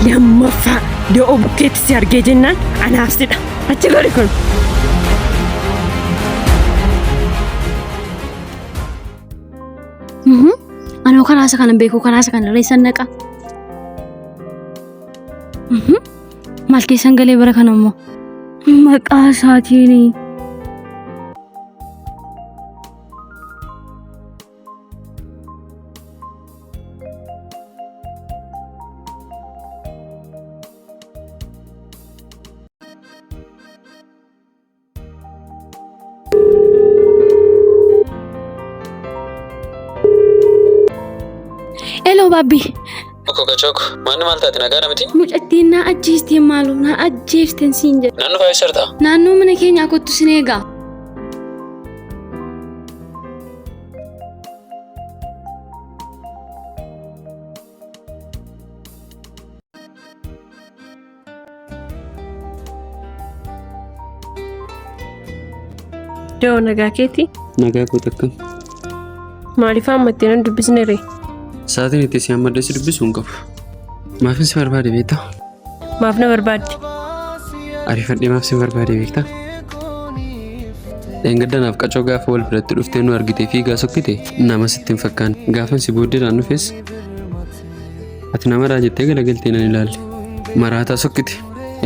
Lammaffaa do'oo bukkeetti si argee jennaan anaaf sidha. Achi gori kun. Anoo karaa isa kana beeku karaa isa kana reessan naqa. Maal keessan galee bara kana immoo? Maqaa isaatiin. Eloo baabbii. Koko kachoko manni maal taate nagaadha miti? Mucattiin na ajjeestee maaloo na ajjeefteen siin jedhe. Naannoo faayis sartaa? Naannoo mana keenyaa kottu sin eegaa. Da'oo nagaa keeti. Nagaa koo takka. Maaliif ammattee nan dubbisne ree? Sa'aatiin itti si hammadde si dubbisu hin qabu. Maafin si barbaade beektaa? Maaf na barbaadde? Ariifadhee maaf sin barbaade beektaa? Dheengadda naaf qacoo gaafa wal biratti dhuftee nu argitee fiigaa sokkite nama sitti hin fakkaanne. Gaafan si booddeedhaan dhufes ati namadhaa jettee galagaltee nan ilaalle. Maraataa sokkite.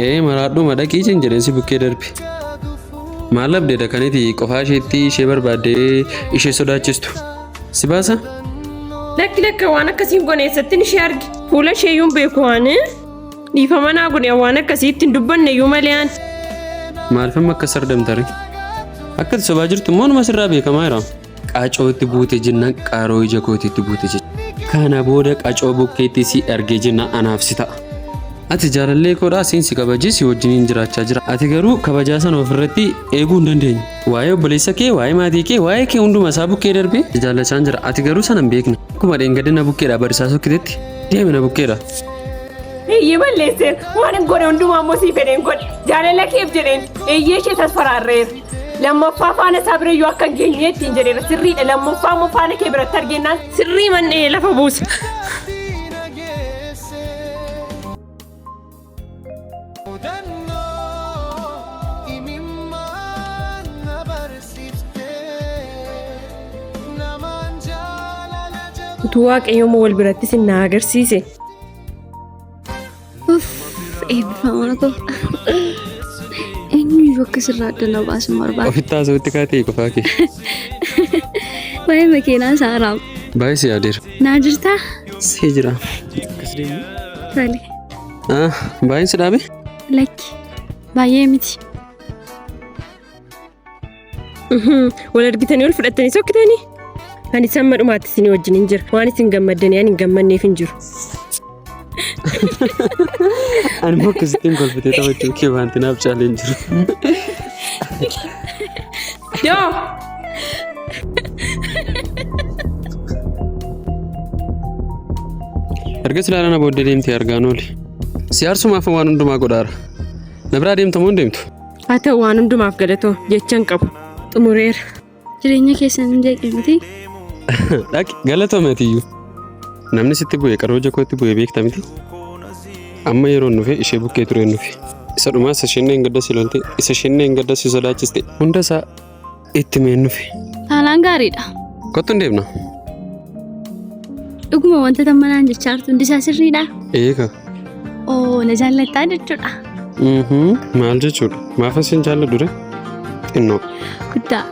Ee maraadhuma dhaqii siin jedheen si bukkee darbe. Maal dhabdeedha kaniti qofaa isheetti ishee barbaaddee ishee sodaachistu. Si baasa? Lakki lakka waan akkasii hin goone eessattin ishee arge. Fuula ishee iyyuu hin beeku waan. Dhiifama naa godhi waan akkasii itti hin dubbanne iyyuu malee an. Maaliif amma akkas sardamta ree? Akka ati sobaa jirtu immoo numa sirraa beekamaa jira. Qacootti buute jennaan qaroo ija kootiitti buute jechuudha. Kana booda qacoo bukkeetti si argee jennaan anaaf si ta'a. Ati jaalallee koodhaa siin si kabajee si wajjiniin jiraachaa jira. Ati garuu kabajaa sana ofirratti eeguu hin dandeenye. Waa'ee obboleessa kee, waa'ee maatii kee, waa'ee kee hunduma isaa bukkee darbee si jaallachaan jira. Ati garuu sana hin beekne. Akkuma dheengadda na bukkeedhaa barisaa sokkitetti deemi na bukkeedhaa. Eeyyee balleesseera. Waan hin godhe hundumaa immoo sii fedheen godhe. Jaalala keef jedheen eeyyee ishee tasfaraarreera. Lammaffaa faana isaa bira iyyuu akka hin geenye ittiin jedheera. Sirriidha. Lammaffaa immoo faana kee biratti argennaan sirrii man'ee lafa buusa. Utuu Waaqayyo immoo wal biratti isin na agarsiise. Uff, eebbifamaa koo. Eenyuyyuu akka sirraa adda na baasu hin barbaadu. Ofitti haasa'utti kaatee qofaa kee. Waa'ee makiinaa isaa raam. Baay'ee si yaadeera. Naa jirtaa? Si jira. Akkas deemu. Tole. Ah, baay'een si dhaabe? Lakki. Baay'ee miti. Wal argitanii wal fudhattanii sokkitanii? Ani samma dhumaatti isinii wajjin hin jira. Waan isin gammaddanii ani hin gammanneef hin jiru. Ani immoo akkasittiin kolfitee taphachuu kee wanti naaf caalee hin jiru. Yoo! Erga silaa na booddee deemtee argaan oole. Si aarsumaaf waan hundumaa godhaara. Na biraa deemta moo hin deemtu? Haa ta'u waan hundumaaf galatoo jecha hin qabu. Xumureera. Jireenya keessan hin jeeqne miti. Dhaqi galatoomi atiyyuu. Namni sitti bu'e qaroo ija kootti bu'e beekta miti. Amma yeroon dhufe ishee bukkee tureen dhufe. Isa dhumaa isa isheen dheengadda si lolte, isa isheen dheengadda si sodaachiste hunda isaa itti meen dhufe. Haalaan gaariidha. Kottu hin deemna. Dhuguma wanta tammanaan jechaa jirtu hundi isaa sirriidha. Eega. Oo na jaallattaa jechuudha. Maal jechuudha? Maafan sin jaalladhu ree? Xinnoo. Guddaa.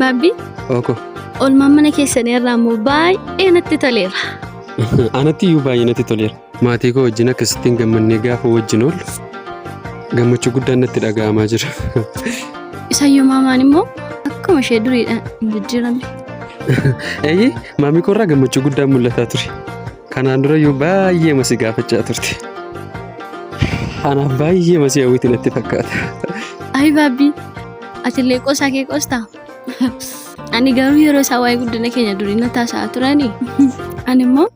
Baabbii Ooko. oolmaan mana keessanii irraa immoo baay'ee natti toleera. Anatti iyyuu baay'ee natti toleera. Maatii koo wajjin akkasittiin gammannee gaafa wajjin oollu gammachuu guddaan natti dhaga'amaa jira. Isayyoo maamaan immoo akkuma ishee duriidha hin jijjiiramne. Eeyyee maamii koo irraa gammachuu guddaan mul'ataa ture. Kanaan dura iyyuu baay'ee masi gaafachaa turte. Anaaf baay'ee masii hawwiti natti fakkaata. Ayi baabbii atillee qoosaa kee qoostaa? Ani garuu yeroo isaa waa'ee guddina keenya durii na taasisaa turani. Ani immoo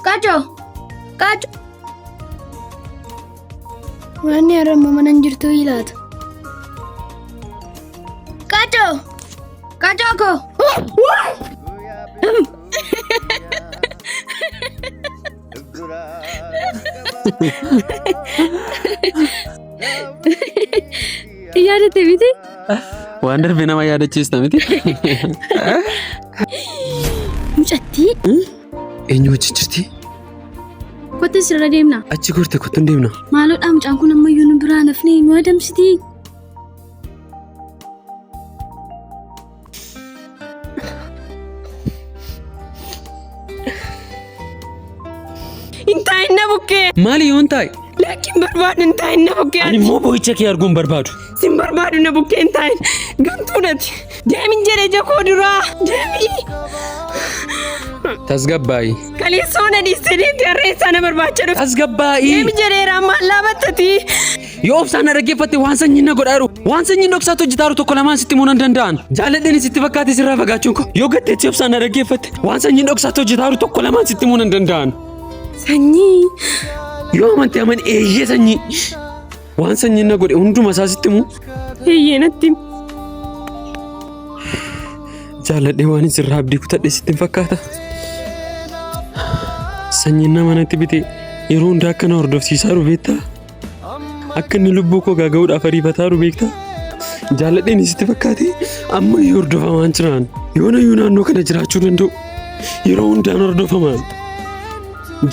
Qaacoo! Qaacoo! Wanni har'a immoo mana hin jirtu ilaata. Qaacoo! Qaacoo koo! Yaadatte miti? Waan darbe nama yaadachiista miti. Mucattii Eenyu wajjin jirti? kottu sirra deemna. Achi gorte kottu hin deemna. Maaloodhaa mucaan kun ammayyuu nu biraa nafni nu adamsitii. Hin taa'in na bukkee. Maali yoon taa'e? Lakki hin barbaadu hin taa'in na bukkee. Ani immoo boo'icha kee arguu hin barbaadu. Sin barbaadu na bukkee hin taa'in. Gantuu nati. Deemin jedhe ija koo duraa. Deemi. Tasgabbaa'i. Kaleessoo na dhiistee deemte harreessaa na barbaacha dhufe. Tasgabbaa'i. Deemi jedheera ammaan laabattati. Yoo obsaan na dhaggeeffatte waan sanyiin na godhaaru, waan sanyiin dhoksaatti hojjetaaru tokko lamaan sitti himuu nan danda'an. Jaaladheen sitti fakkaate sirraa fagaachuun koo. Yoo gatteetti obsaan na dhaggeeffatte waan sanyiin dhoksaatti hojjetaaru tokko lamaan sitti himuu nan danda'an. Sanyii. Yoo amante amani eeyyee sanyii. Waan sanyiin na godhe hunduma isaa sitti himuu. Eeyyee natti himi. Jaaladhee waan sirraa abdii kutadhe sitti hin fakkaata. Sanyiin nama natti bite yeroo hundaa akka na hordofsiisaa jiru beektaa? Akka inni lubbuu koo gaaga'uudhaaf ariifataa jiru beektaa? Jaaladheen sitti fakkaate amma iyyuu hordofamaan jiraan. Yoona iyyuu naannoo kana jiraachuu danda'u. Yeroo hundaan hordofamaan.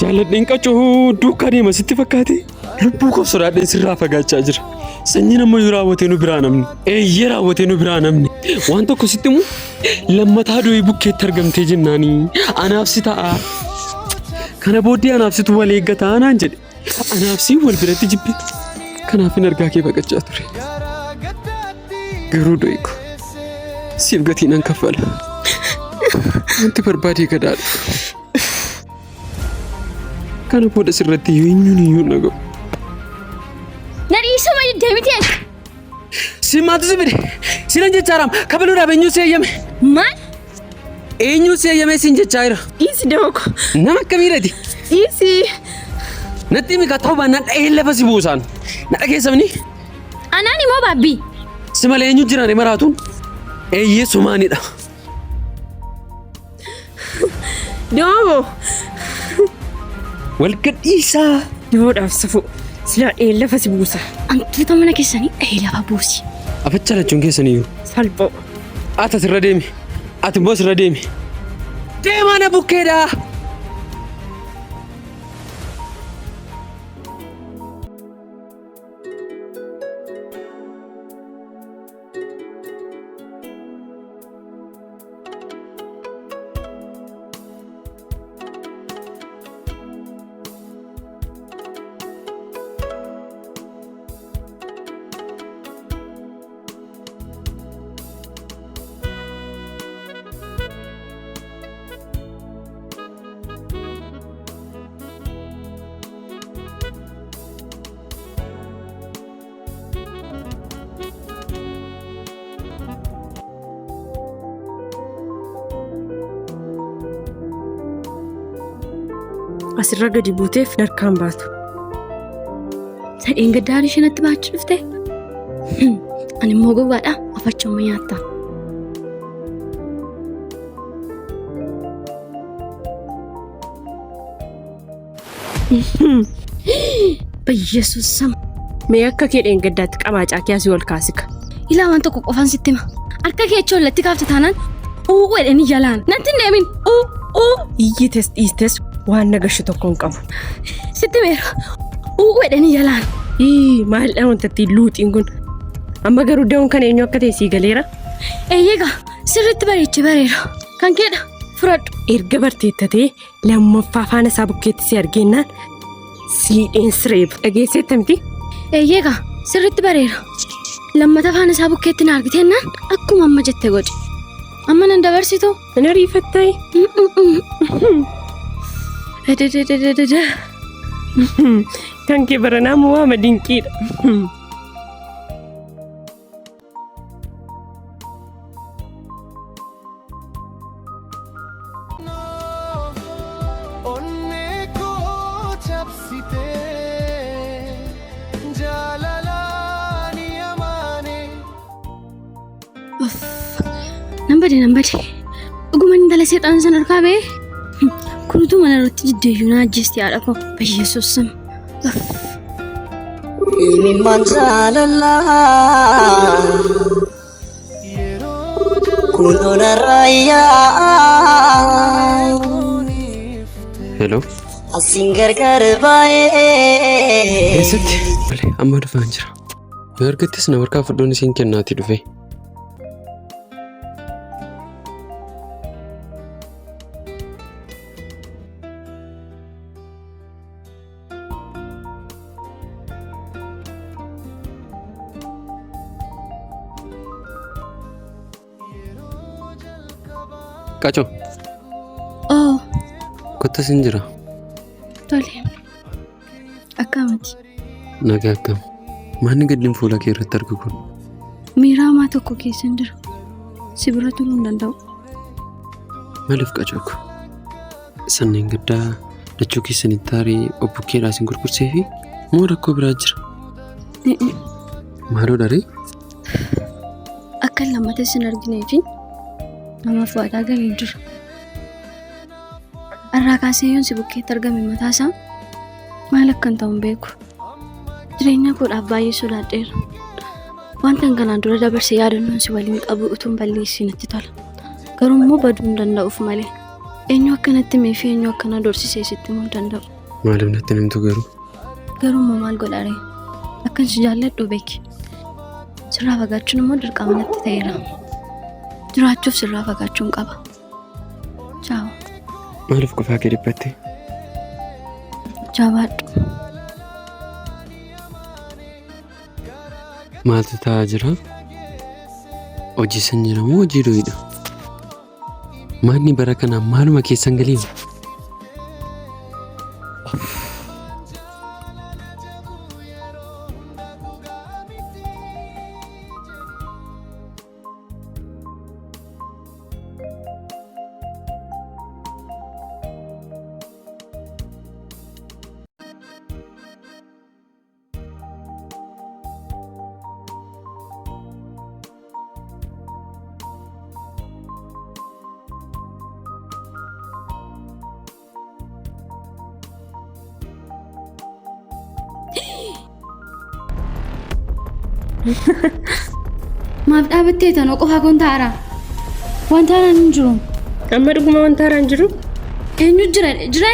Jaaladheen qacoo duukaa deema sitti fakkaate lubbuu koo sodaadheen sirraa fagaachaa jira. Sanyiin ammayyuu raawwatee nu biraa namni. Eeyyee raawwatee nu biraa namni. Waan tokko sitti himu lammataa du'ee bukkeetti argamtee jennaanii anaaf si ta'a. Kana booddee anaaf situ wal eeggataa naan jedhe. Anaaf si wal biratti jibbe. Kanaaf hin argaa kee baqachaa ture. Garuu du'e koo siif gatii nan kaffala. Wanti barbaadee gadaa dhufu. Kana booda sirratti iyyuu eenyuun iyyuu hin dhaga'u. Na dhiisuu ma diddee miti ati? Si maaltu si fide? Sinan jechaaraam kabaluudhaaf eenyuun si eeyyame? Maal? Eenyuun si eeyyame siin jechaa jira. Dhiisi dawoo ko. Nama akkamiidhati? Dhiisi. Natti himi ka ta'uu baannaan dhahee lafa si buusaan. Na dhageessamni? Anaan immoo baabbii. Si malee eenyu jiraane maraatuun? Eeyyee sumaanidha. Doomo. Wal gadhiisaa. Duudhaaf safuu. Silaa dhahee lafa si buusa. Antuuta mana keessanii dhahee lafa buusi. Afacha lachuun keessaniyyuu. Salphoo. Ati asirra deemi. Ati immoo asirra deemi. Deemaa na bukkeedhaa. Asirra gadi buuteef narkaan baatu. Sadeen gaddaa ishee natti baachuu dhufte. Ani immoo gowwaadha afachuma nyaatta. Bayyesuus sama. Mee akka kee dheengaddaatti qamaacaa kee asii ol kaasika. Ilaa waan tokko qofaan sitti hima. Harka kee achi ollatti kaafte taanaan uu jedhanii jalaan. Natti hin deemin uu uu. Iyyites dhiistes waan na gashu tokko hin qabu. Sitti himeera. Uu jedhanii jalaan. Ii maaldha wanta ittiin luuxiin kun. Amma garuu da'uun kan eenyu akka ta'e sii galeera. Eeyyeegaa sirriitti bareeche bareera. Kan keedha fudhadhu. Erga barteettatee lammaffaa faana isaa bukkeetti si argeennaan siidheen sireeba. Dhageesseetta miti? Eeyyeegaa sirriitti bareera. Lammata faana isaa bukkeetti na argiteennaan akkuma amma jette godhi. Amma nan dabarsitu. Nan ariifattai. Ededededede. Kan kee baranaa moo waama dinqiidha. Onnee koo cabsitee jaalalaan yamaane. Uff, Nan bade nan bade. Dhuguma intala seexaan sana harkaa ba'ee kun utuu mana irratti jiddeeyyuu na ajjeesti haadha koo. Bayyesuus sim. Uff. Imimmaan jaalalaa kunoo narraa yaa Hello. asiin gargar baay'ee. Eessatti? Malee amma dhufaan jira. Yoo argattes na harkaa fudhuun isiin kennaatii dhufe. Qacoo, Oo, kottas hin jira. tole. Akkamati. Nagaa akkam. Maanni gaddiin fuula kee irratti argu kun? Miira hamaa tokko keessa hin jira. Si bira turuu hin danda'u. Maaliif qacoo ko? Sanneen gaddaa dachuu keessanitti taarii obbo keedhaa sin gurgursee fi moo rakkoo biraa jira? Maaloo dharee? Akka lammata sin arginee fi namaaf waadaa galee jira. Irraa kaasee yoon si bukkeetti argame mataasaa maal akkan ta'u hin beeku. Jireenya koodhaaf baay'ee sodaadheera. Wanta kanaan dura dabarse yaadannoon si waliin qabu utuu hin balleessiin natti tola. Garuu immoo baduu hin danda'uuf malee. Eenyu akkanatti himee fi eenyu akkana doorsisee sitti himuu hin danda'u. Maaliif natti himtu garuu? Garuu immoo maal godha ree? Akkan si jaalladhu beeki. Sirraa fagaachuun immoo dirqama natti ta'eera. Jiraachuuf sirraa fagaachuun qaba. Chaaw. Maaliif qofaa kee dhiphatte? Jabaadhu. Maaltu ta'aa jira? Hojii san jira moo hojii duriidha? Manni bara kanaa maaluma keessan galiin? Maaf dhaabattee tanoo qofaa kun taara? Wanta haaraan hin jiru. Amma dhuguma wanta haaraan jiru? Eenyu jira? Jira?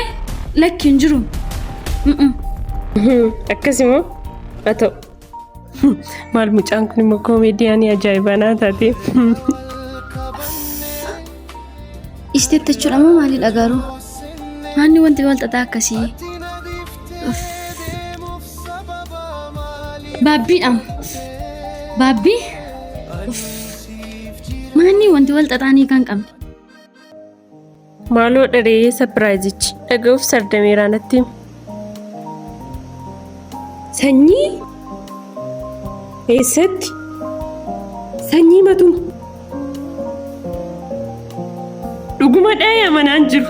Lakki hin jiru. Akkas immoo haa ta'u. Maal mucaan kun immoo koomeediyaanii ajaa'ibaa naa taate. Isteettachuudha moo maalidha garuu? Maanni wanti wal xaxaa akkasii? Uff. Baabbiidha. Baabbii? Uff. Maanni wanti wal xaxaanii kan qabne? Maaloo dharee sapiraayizichi dhaga'uuf sardameeraa natti himi. Sanyii? Eessatti? Sanyii matuma. Dhuguma dhahee amanaan jiru.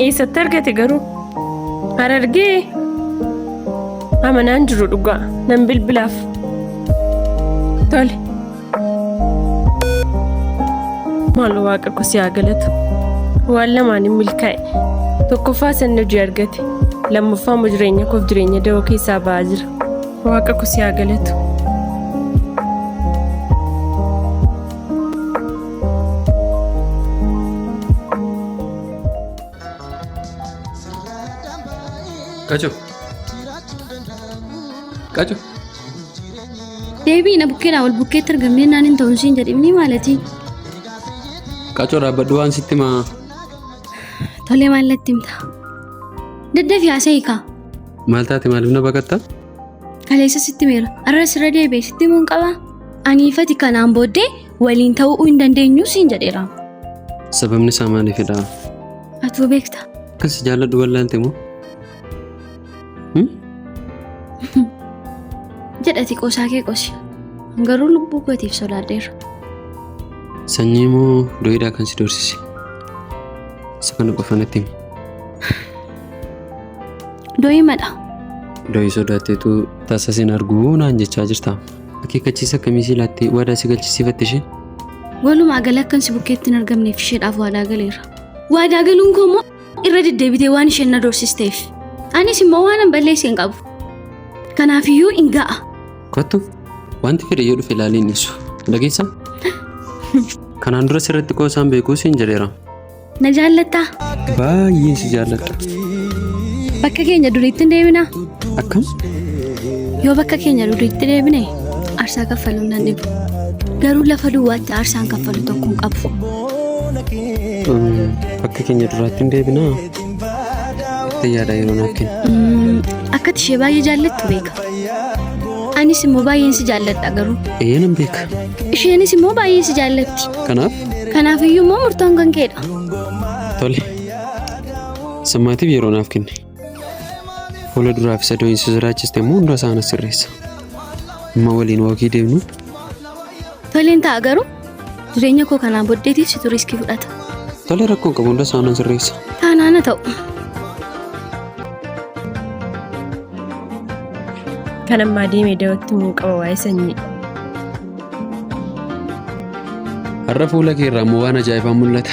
Eessatti argate garuu? Harargee? Amanaan jiru dhugaa. Nan bilbilaaf. Tole. Maaloo waaqa koo si haa galatu. Waan lamaan hin milkaa'e. Tokkoffaa sanni hojii argate. Lammaffaa immoo jireenya koof jireenya da'oo keessaa ba'aa jira. Waaqa koo si haa galatu. Qaco. Qaco. Deebii na bukkeedhaa wal bukkeetti argamnee naan hin ta'uun siin jedhimni maalatii. Qaco dhaabbadhu waan sitti himaa. Tolee maal natti himta? Daddafi haasa'ii kaa. Maal taate maaliif na baqatta? Kaleessa sitti himeera. Arra sirra deebi'ee sitti himuun qabaa? Aniifati kanaan booddee waliin ta'uu hin dandeenyu siin jedheera. Sababni isaa maaliifidha? Atuu beekta. Akkan si jaalladhu wallaalte moo? Jedhati qoosaa kee qosi. Garuu lubbuu kootiif sodaadheera. Sanyii moo doyiidhaa kan si doorsise? Isa kana qofa natti himi. Doyii madha. Doyii sodaatteetu tasa sin arguu naan jechaa jirta. Akeekkachiisa akkamii si laattee waadaa si galchisiifatte isheen? Walumaa gala akkan si bukkeetti hin argamneef isheedhaaf waadaa galeera. Waadaa galuun koo immoo irra deddeebitee waan isheen na doorsisteef. Anis immoo waanan balleesse hin qabu. Kanaafiyyuu hin ga'a. Kottu wanti fedhe yoo dhufe ilaalee hin dhiisu. Dhageessaa? Kanaan dura sirratti qoosaan beekuu siin jedheera. Na jaallattaa? Baay'een si jaalladha. Bakka keenya duriitti hin deebinaa? Akkam? Yoo bakka keenya duriitti deebine aarsaa kaffaluun nan dhibu. Garuu lafa duwwaatti aarsaan kaffalu tokko hin qabu. Bakka keenya duraatti hin deebinaa? Itti yaada yeroo naaf kenni. Akka ati ishee baay'ee jaallattu beeka. Anis immoo baay'een si jaalladha garuu. Ee nan beeka. Isheenis immoo baay'ee si jaallatti. Kanaaf? Kanaafiyyuu immoo murtoon kan keedha. Tole. Sammaatiif yeroo naaf kenne. Fuula duraaf isa do'iinsa sodaachiste immoo hunda isaa na sirreessa. Amma waliin walk deemnu. Toleen ta'a garuu jireenya koo kanaan booddeetiif situ risk fudhata. Tole, rakkoon qabu, hunda isaa nan sirreessa. Taanaan haa ta'u. Kan ammaa deemee dawatti himuu qaba waa'ee sanyii. Har'a fuula kee irraa immoo waan ajaa'ibaa mul'ata.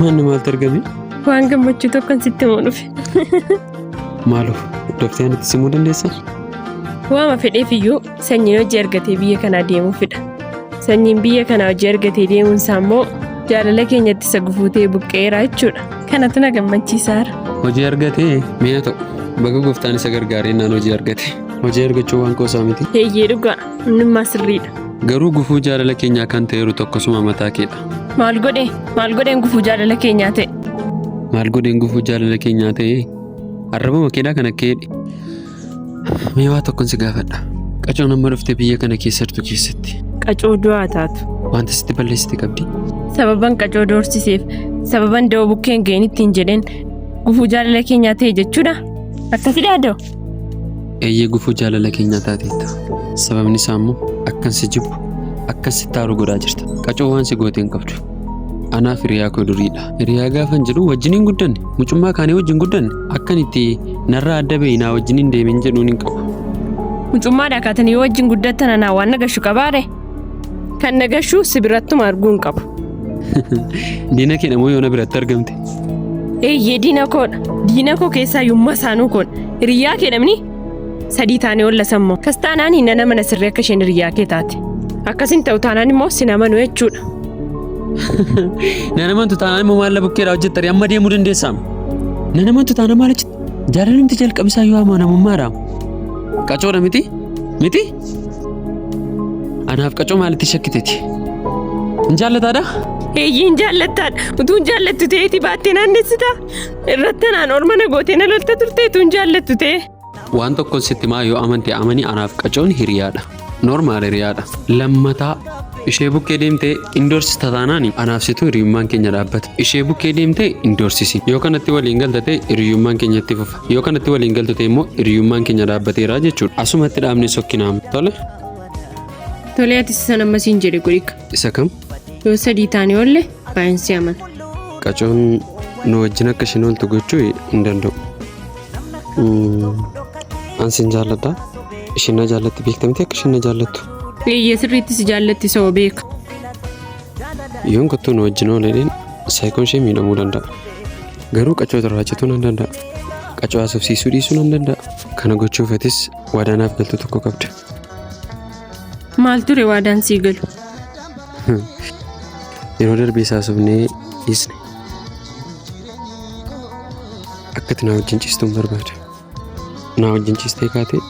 Manni maaltu argame? Waan gammachuu tokkon sitti himuu dhufe. Maaloo, daftee anatti simuu dandeessaa? Waama fedheef iyyuu sanyiin hojii argatee biyya kanaa deemuufidha. Sanyiin biyya kanaa hojii argatee deemuun isaa immoo jaalala keenyatti isa gufuu ta'e buqqeera jechuudha. Kanatu na gammachiisaara. Hojii argatee mee haa ta'u, baga gooftaan isa gargaaree naan hojii argate. Hojii argachuu waan qoosaa miti. Eeyyee dhugaa, innummaa sirriidha. Garuu gufuu jaalala keenyaa kan ta'eeru tokkosuma mataa keedha. Maal godhe? Maal godheen gufuu jaalala keenyaa ta'e? Maal godheen gufuu jaalala keenyaa ta'e? Arrabuma keedhaa kan akka jedhe. Mee waa tokkon si gaafadha. Qacoon amma dhuftee biyya kana keessa jirtu keessatti Qacoo du'aa taatu. wanta sitti balleessite qabdi? Sababan qacoo doorsiseef, sababan da'oo bukkeen ga'in ittiin jedheen gufuu jaalala keenyaa ta'e jechuudha. Akkasidhaa da'o? Eeyyee, gufuu jaalala keenyaa taateetta. Sababni isaa immoo akkan si jibbu, akkan sitti aaru godhaa jirta. Qacoo waan si goote hin qabdu. Anaaf hiriyaa koo duriidha. Hiriyaa gaafan jedhu wajjin hin guddanne. Mucummaa kaanii wajjin guddanne. Akkan itti narraa adda bahi naa wajjin hin deemin jedhuun hin qabu. Mucummaadhaa kaatanii yoo wajjin guddattan anaa waan nagashu qabaare? Kan nagashu si birattuma arguu hin qabu. Diina keedha moo yoo na biratti argamte? Eeyyee, diina koodha. Diina koo keessaa yumma isaanuu koodha. Hiriyaa kee namni sadii taanee olla sammoo. Kas taanaan hin nana mana sirrii akka isheen hiriyaa kee taate. Akkasin ta'u taanaan immoo sin amanu jechuudha. Nan amantu taanaan immoo maal bukkeedhaa hojjettari amma deemuu dandeessaam. Nan amantu taanaan maal hojjetta? Jaalalumti jalqabisaa yoo amanamummaadha. Qacoodha miti? Miti? Anaaf qacoo maalitti shakkiteeti? Hin jaallataadha? Eeyyee, hin jaallattaadha. Utuu hin jaallattu ta'eeti baattee naannessita. Irratti anaan orma na gootee na lolta turte utuu hin jaallattu ta'e. Waan tokkoon sitti maa, yoo amante amanii, anaaf qacoon hiriyaadha. Normal hiriyaadha. Lammataa ishee bukkee deemtee indoorsista taanaan anaaf situ hiriyummaan keenya dhaabbata. Ishee bukkee deemtee indoorsisi. Yoo kanatti waliin galta ta'e hiriyummaan keenya itti fufa. Yoo kanatti waliin galtu ta'e immoo hiriyummaan keenya dhaabbateera jechuudha. Asumatti dhaabnee sokkinaam. Tole? Tolee, ati san amma siin jedhe godhika. Isa kam? Yoo sadii taane oolle baay'een si amana. Qacoon nu wajjin akka isheen ooltu gochuu hin danda'u. An sin jaalladha. Isheen na jaallatti, beektamti akka isheen na jaallattu. Eeyyee, sirriitti si jaallatti, soo beeka. Yoon kottuu nu wajjin ooleen saayikoon ishee miidhamuu danda'a. Garuu qacoo irraa cituu nan danda'a. Qacoo haasofsiisuu dhiisuu nan danda'a. Kana gochuufatis waadaa naaf galtu tokko qabda. Maal ture waadaan sii galu? Yeroo darbee haasofnee dhiisne. Akka ati na wajjin ciistuun barbaada. Na wajjin ciistee kaatee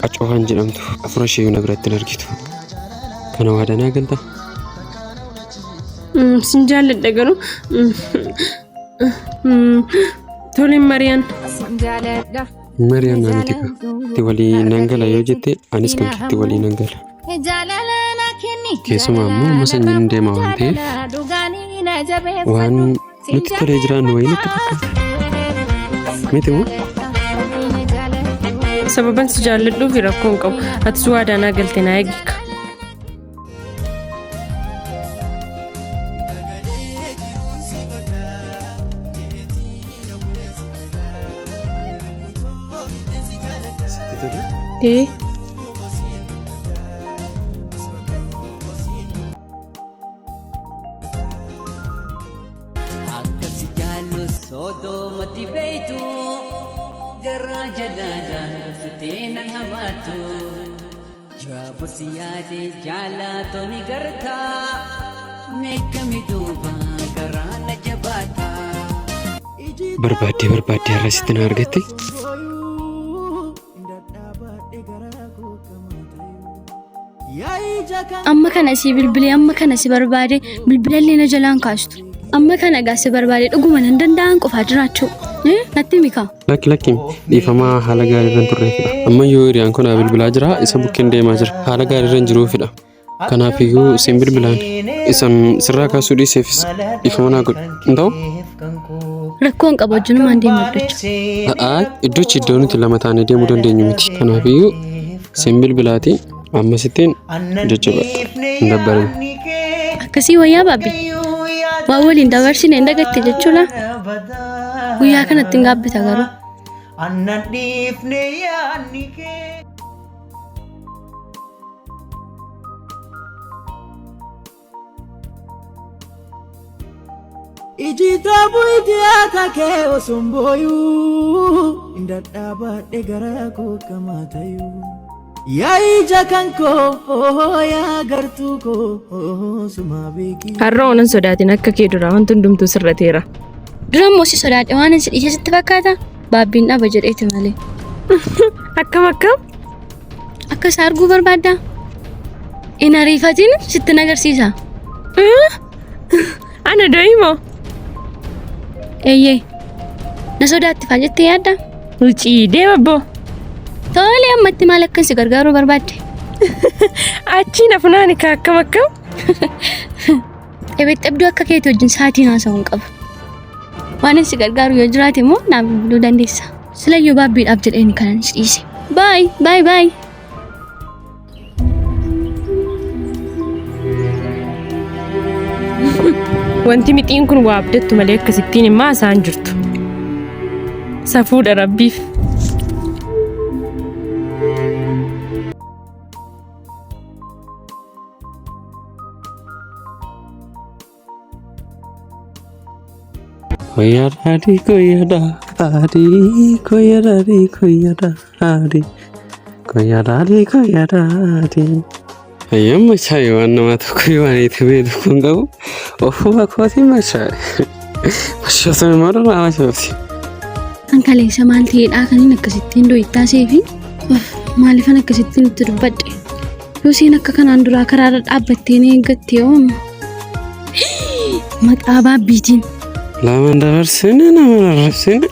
qacoo kan jedhamtu afura ishee na biratti hin argitu. Kana waadaa naa galtaa? Sin jaalladha garuu. Toleen Mariyaan. Mariyaan naa miti kaa. Itti walii nan gala yoo jette anis kan keetti walii nan gala. Keessumaa immoo amma sanyiin deema waan ta'eef waan nutti tolee jiraannu wayii nutti fakkaata. Miti moo? Sababan si jaalladhuuf rakkoo hin qabu. Atis waadaa naa galte naa eegika. Sitti tole? Ee. Akkasi jaallu sodoomatti beeytu, garaa jalalaan dhuftee nan hamatu. Jaabu si yaade jaalaatoni gartaa, meeqami duuba garaa na jabaata. Barbaaddee barbaaddee har'a sitti na argatte. Amma kana si bilbilee, amma kana si barbaade, bilbilallee na jalaan kaastu. Amma kana egaa si barbaade dhuguma nan danda'an qofaa jiraachuu. Natti himi kaa. Lakki, lakki, dhiifamaa, haala gaarii irra hin turreefidha. Amma yoo hiriyaan kun bilbilaa jira, isa bukkeen deemaa jira. Haala gaarii irra hin jiruufidha. Kanaafiyyuu siin bilbilaan isan sirraa kaasuu dhiiseefis dhiifama naa godhi. Hin ta'u? Rakkoo hin qabu wajjinumaan deemna iddocha. A'aa iddochi iddoo nuti lama taanee deemuu dandeenyu miti. Kanaafiyyuu siin bilbilaatii ammasittiin jajjabaadhu. Hin dabbarin. Akkasii wayyaa baabbi. Waan waliin dabarsine hin dagatte jechuudha. Guyyaa kanatti hin gaabbita garuu. Annan dhiifne yaadni kee. Iji taabu iji haata kee osoo hin booyuu hin dadhaabadhe gara koo kamaa tayuu. Yaa ija kan koo yaa gartuu koo sumaa beekii. Har'a onan sodaatin akka kee duraa wanti hundumtuu sirrateera. Dura immoo si sodaadhe waan si dhiise sitti fakkaata? Baabbiin dhaba jedheeti malee. Akkam akkam? Akka isa arguu barbaaddaa? Hin ariifatin sitti agarsiisa. Ana do'imoo? Eeyyee. Na sodaatti faa jettee yaadda? Wucii deema abboo. Tole ammatti maal akkan si gargaaruu barbaadde? Achiin afunaani ka akkam akkam? Xebexxebduu akka keetii wajjin sa'aatiin haasa'uu hin qabu. Waan si gargaaru yoo jiraate immoo naaf bilbiluu dandeessa. Silayyuu baabbiidhaaf jedheen kanan si dhiise. Baay baay baay. Wanti mixiin kun waa abdattu malee akkasittiin immoo haasa'an jirtu. Safuudha rabbiif. Koyyaa daadhii koyyaa daadhii koyyaa daadhii koyyaa daadhii koyyaa daadhii koyyaa daadhii. Hayyam machaa'e waan namaa tokko waan itti beeku tokko hin qabu ofuma kootiin machaa'e. Machooftan immoo irraa machoofti. Kan kaleessa maal ta'eedhaa kan inni akkasittiin doyittaa seefi maaliifan akkasittiin itti dubbadhe? Yoo isheen akka kanaan duraa karaarra dhaabbattee na eeggatte yoo maqaa baabbiitiin. Lama dabarsine nama arrabsine.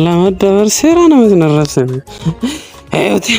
Lama dabarseera nama sin arrabsine. Eeyyooti.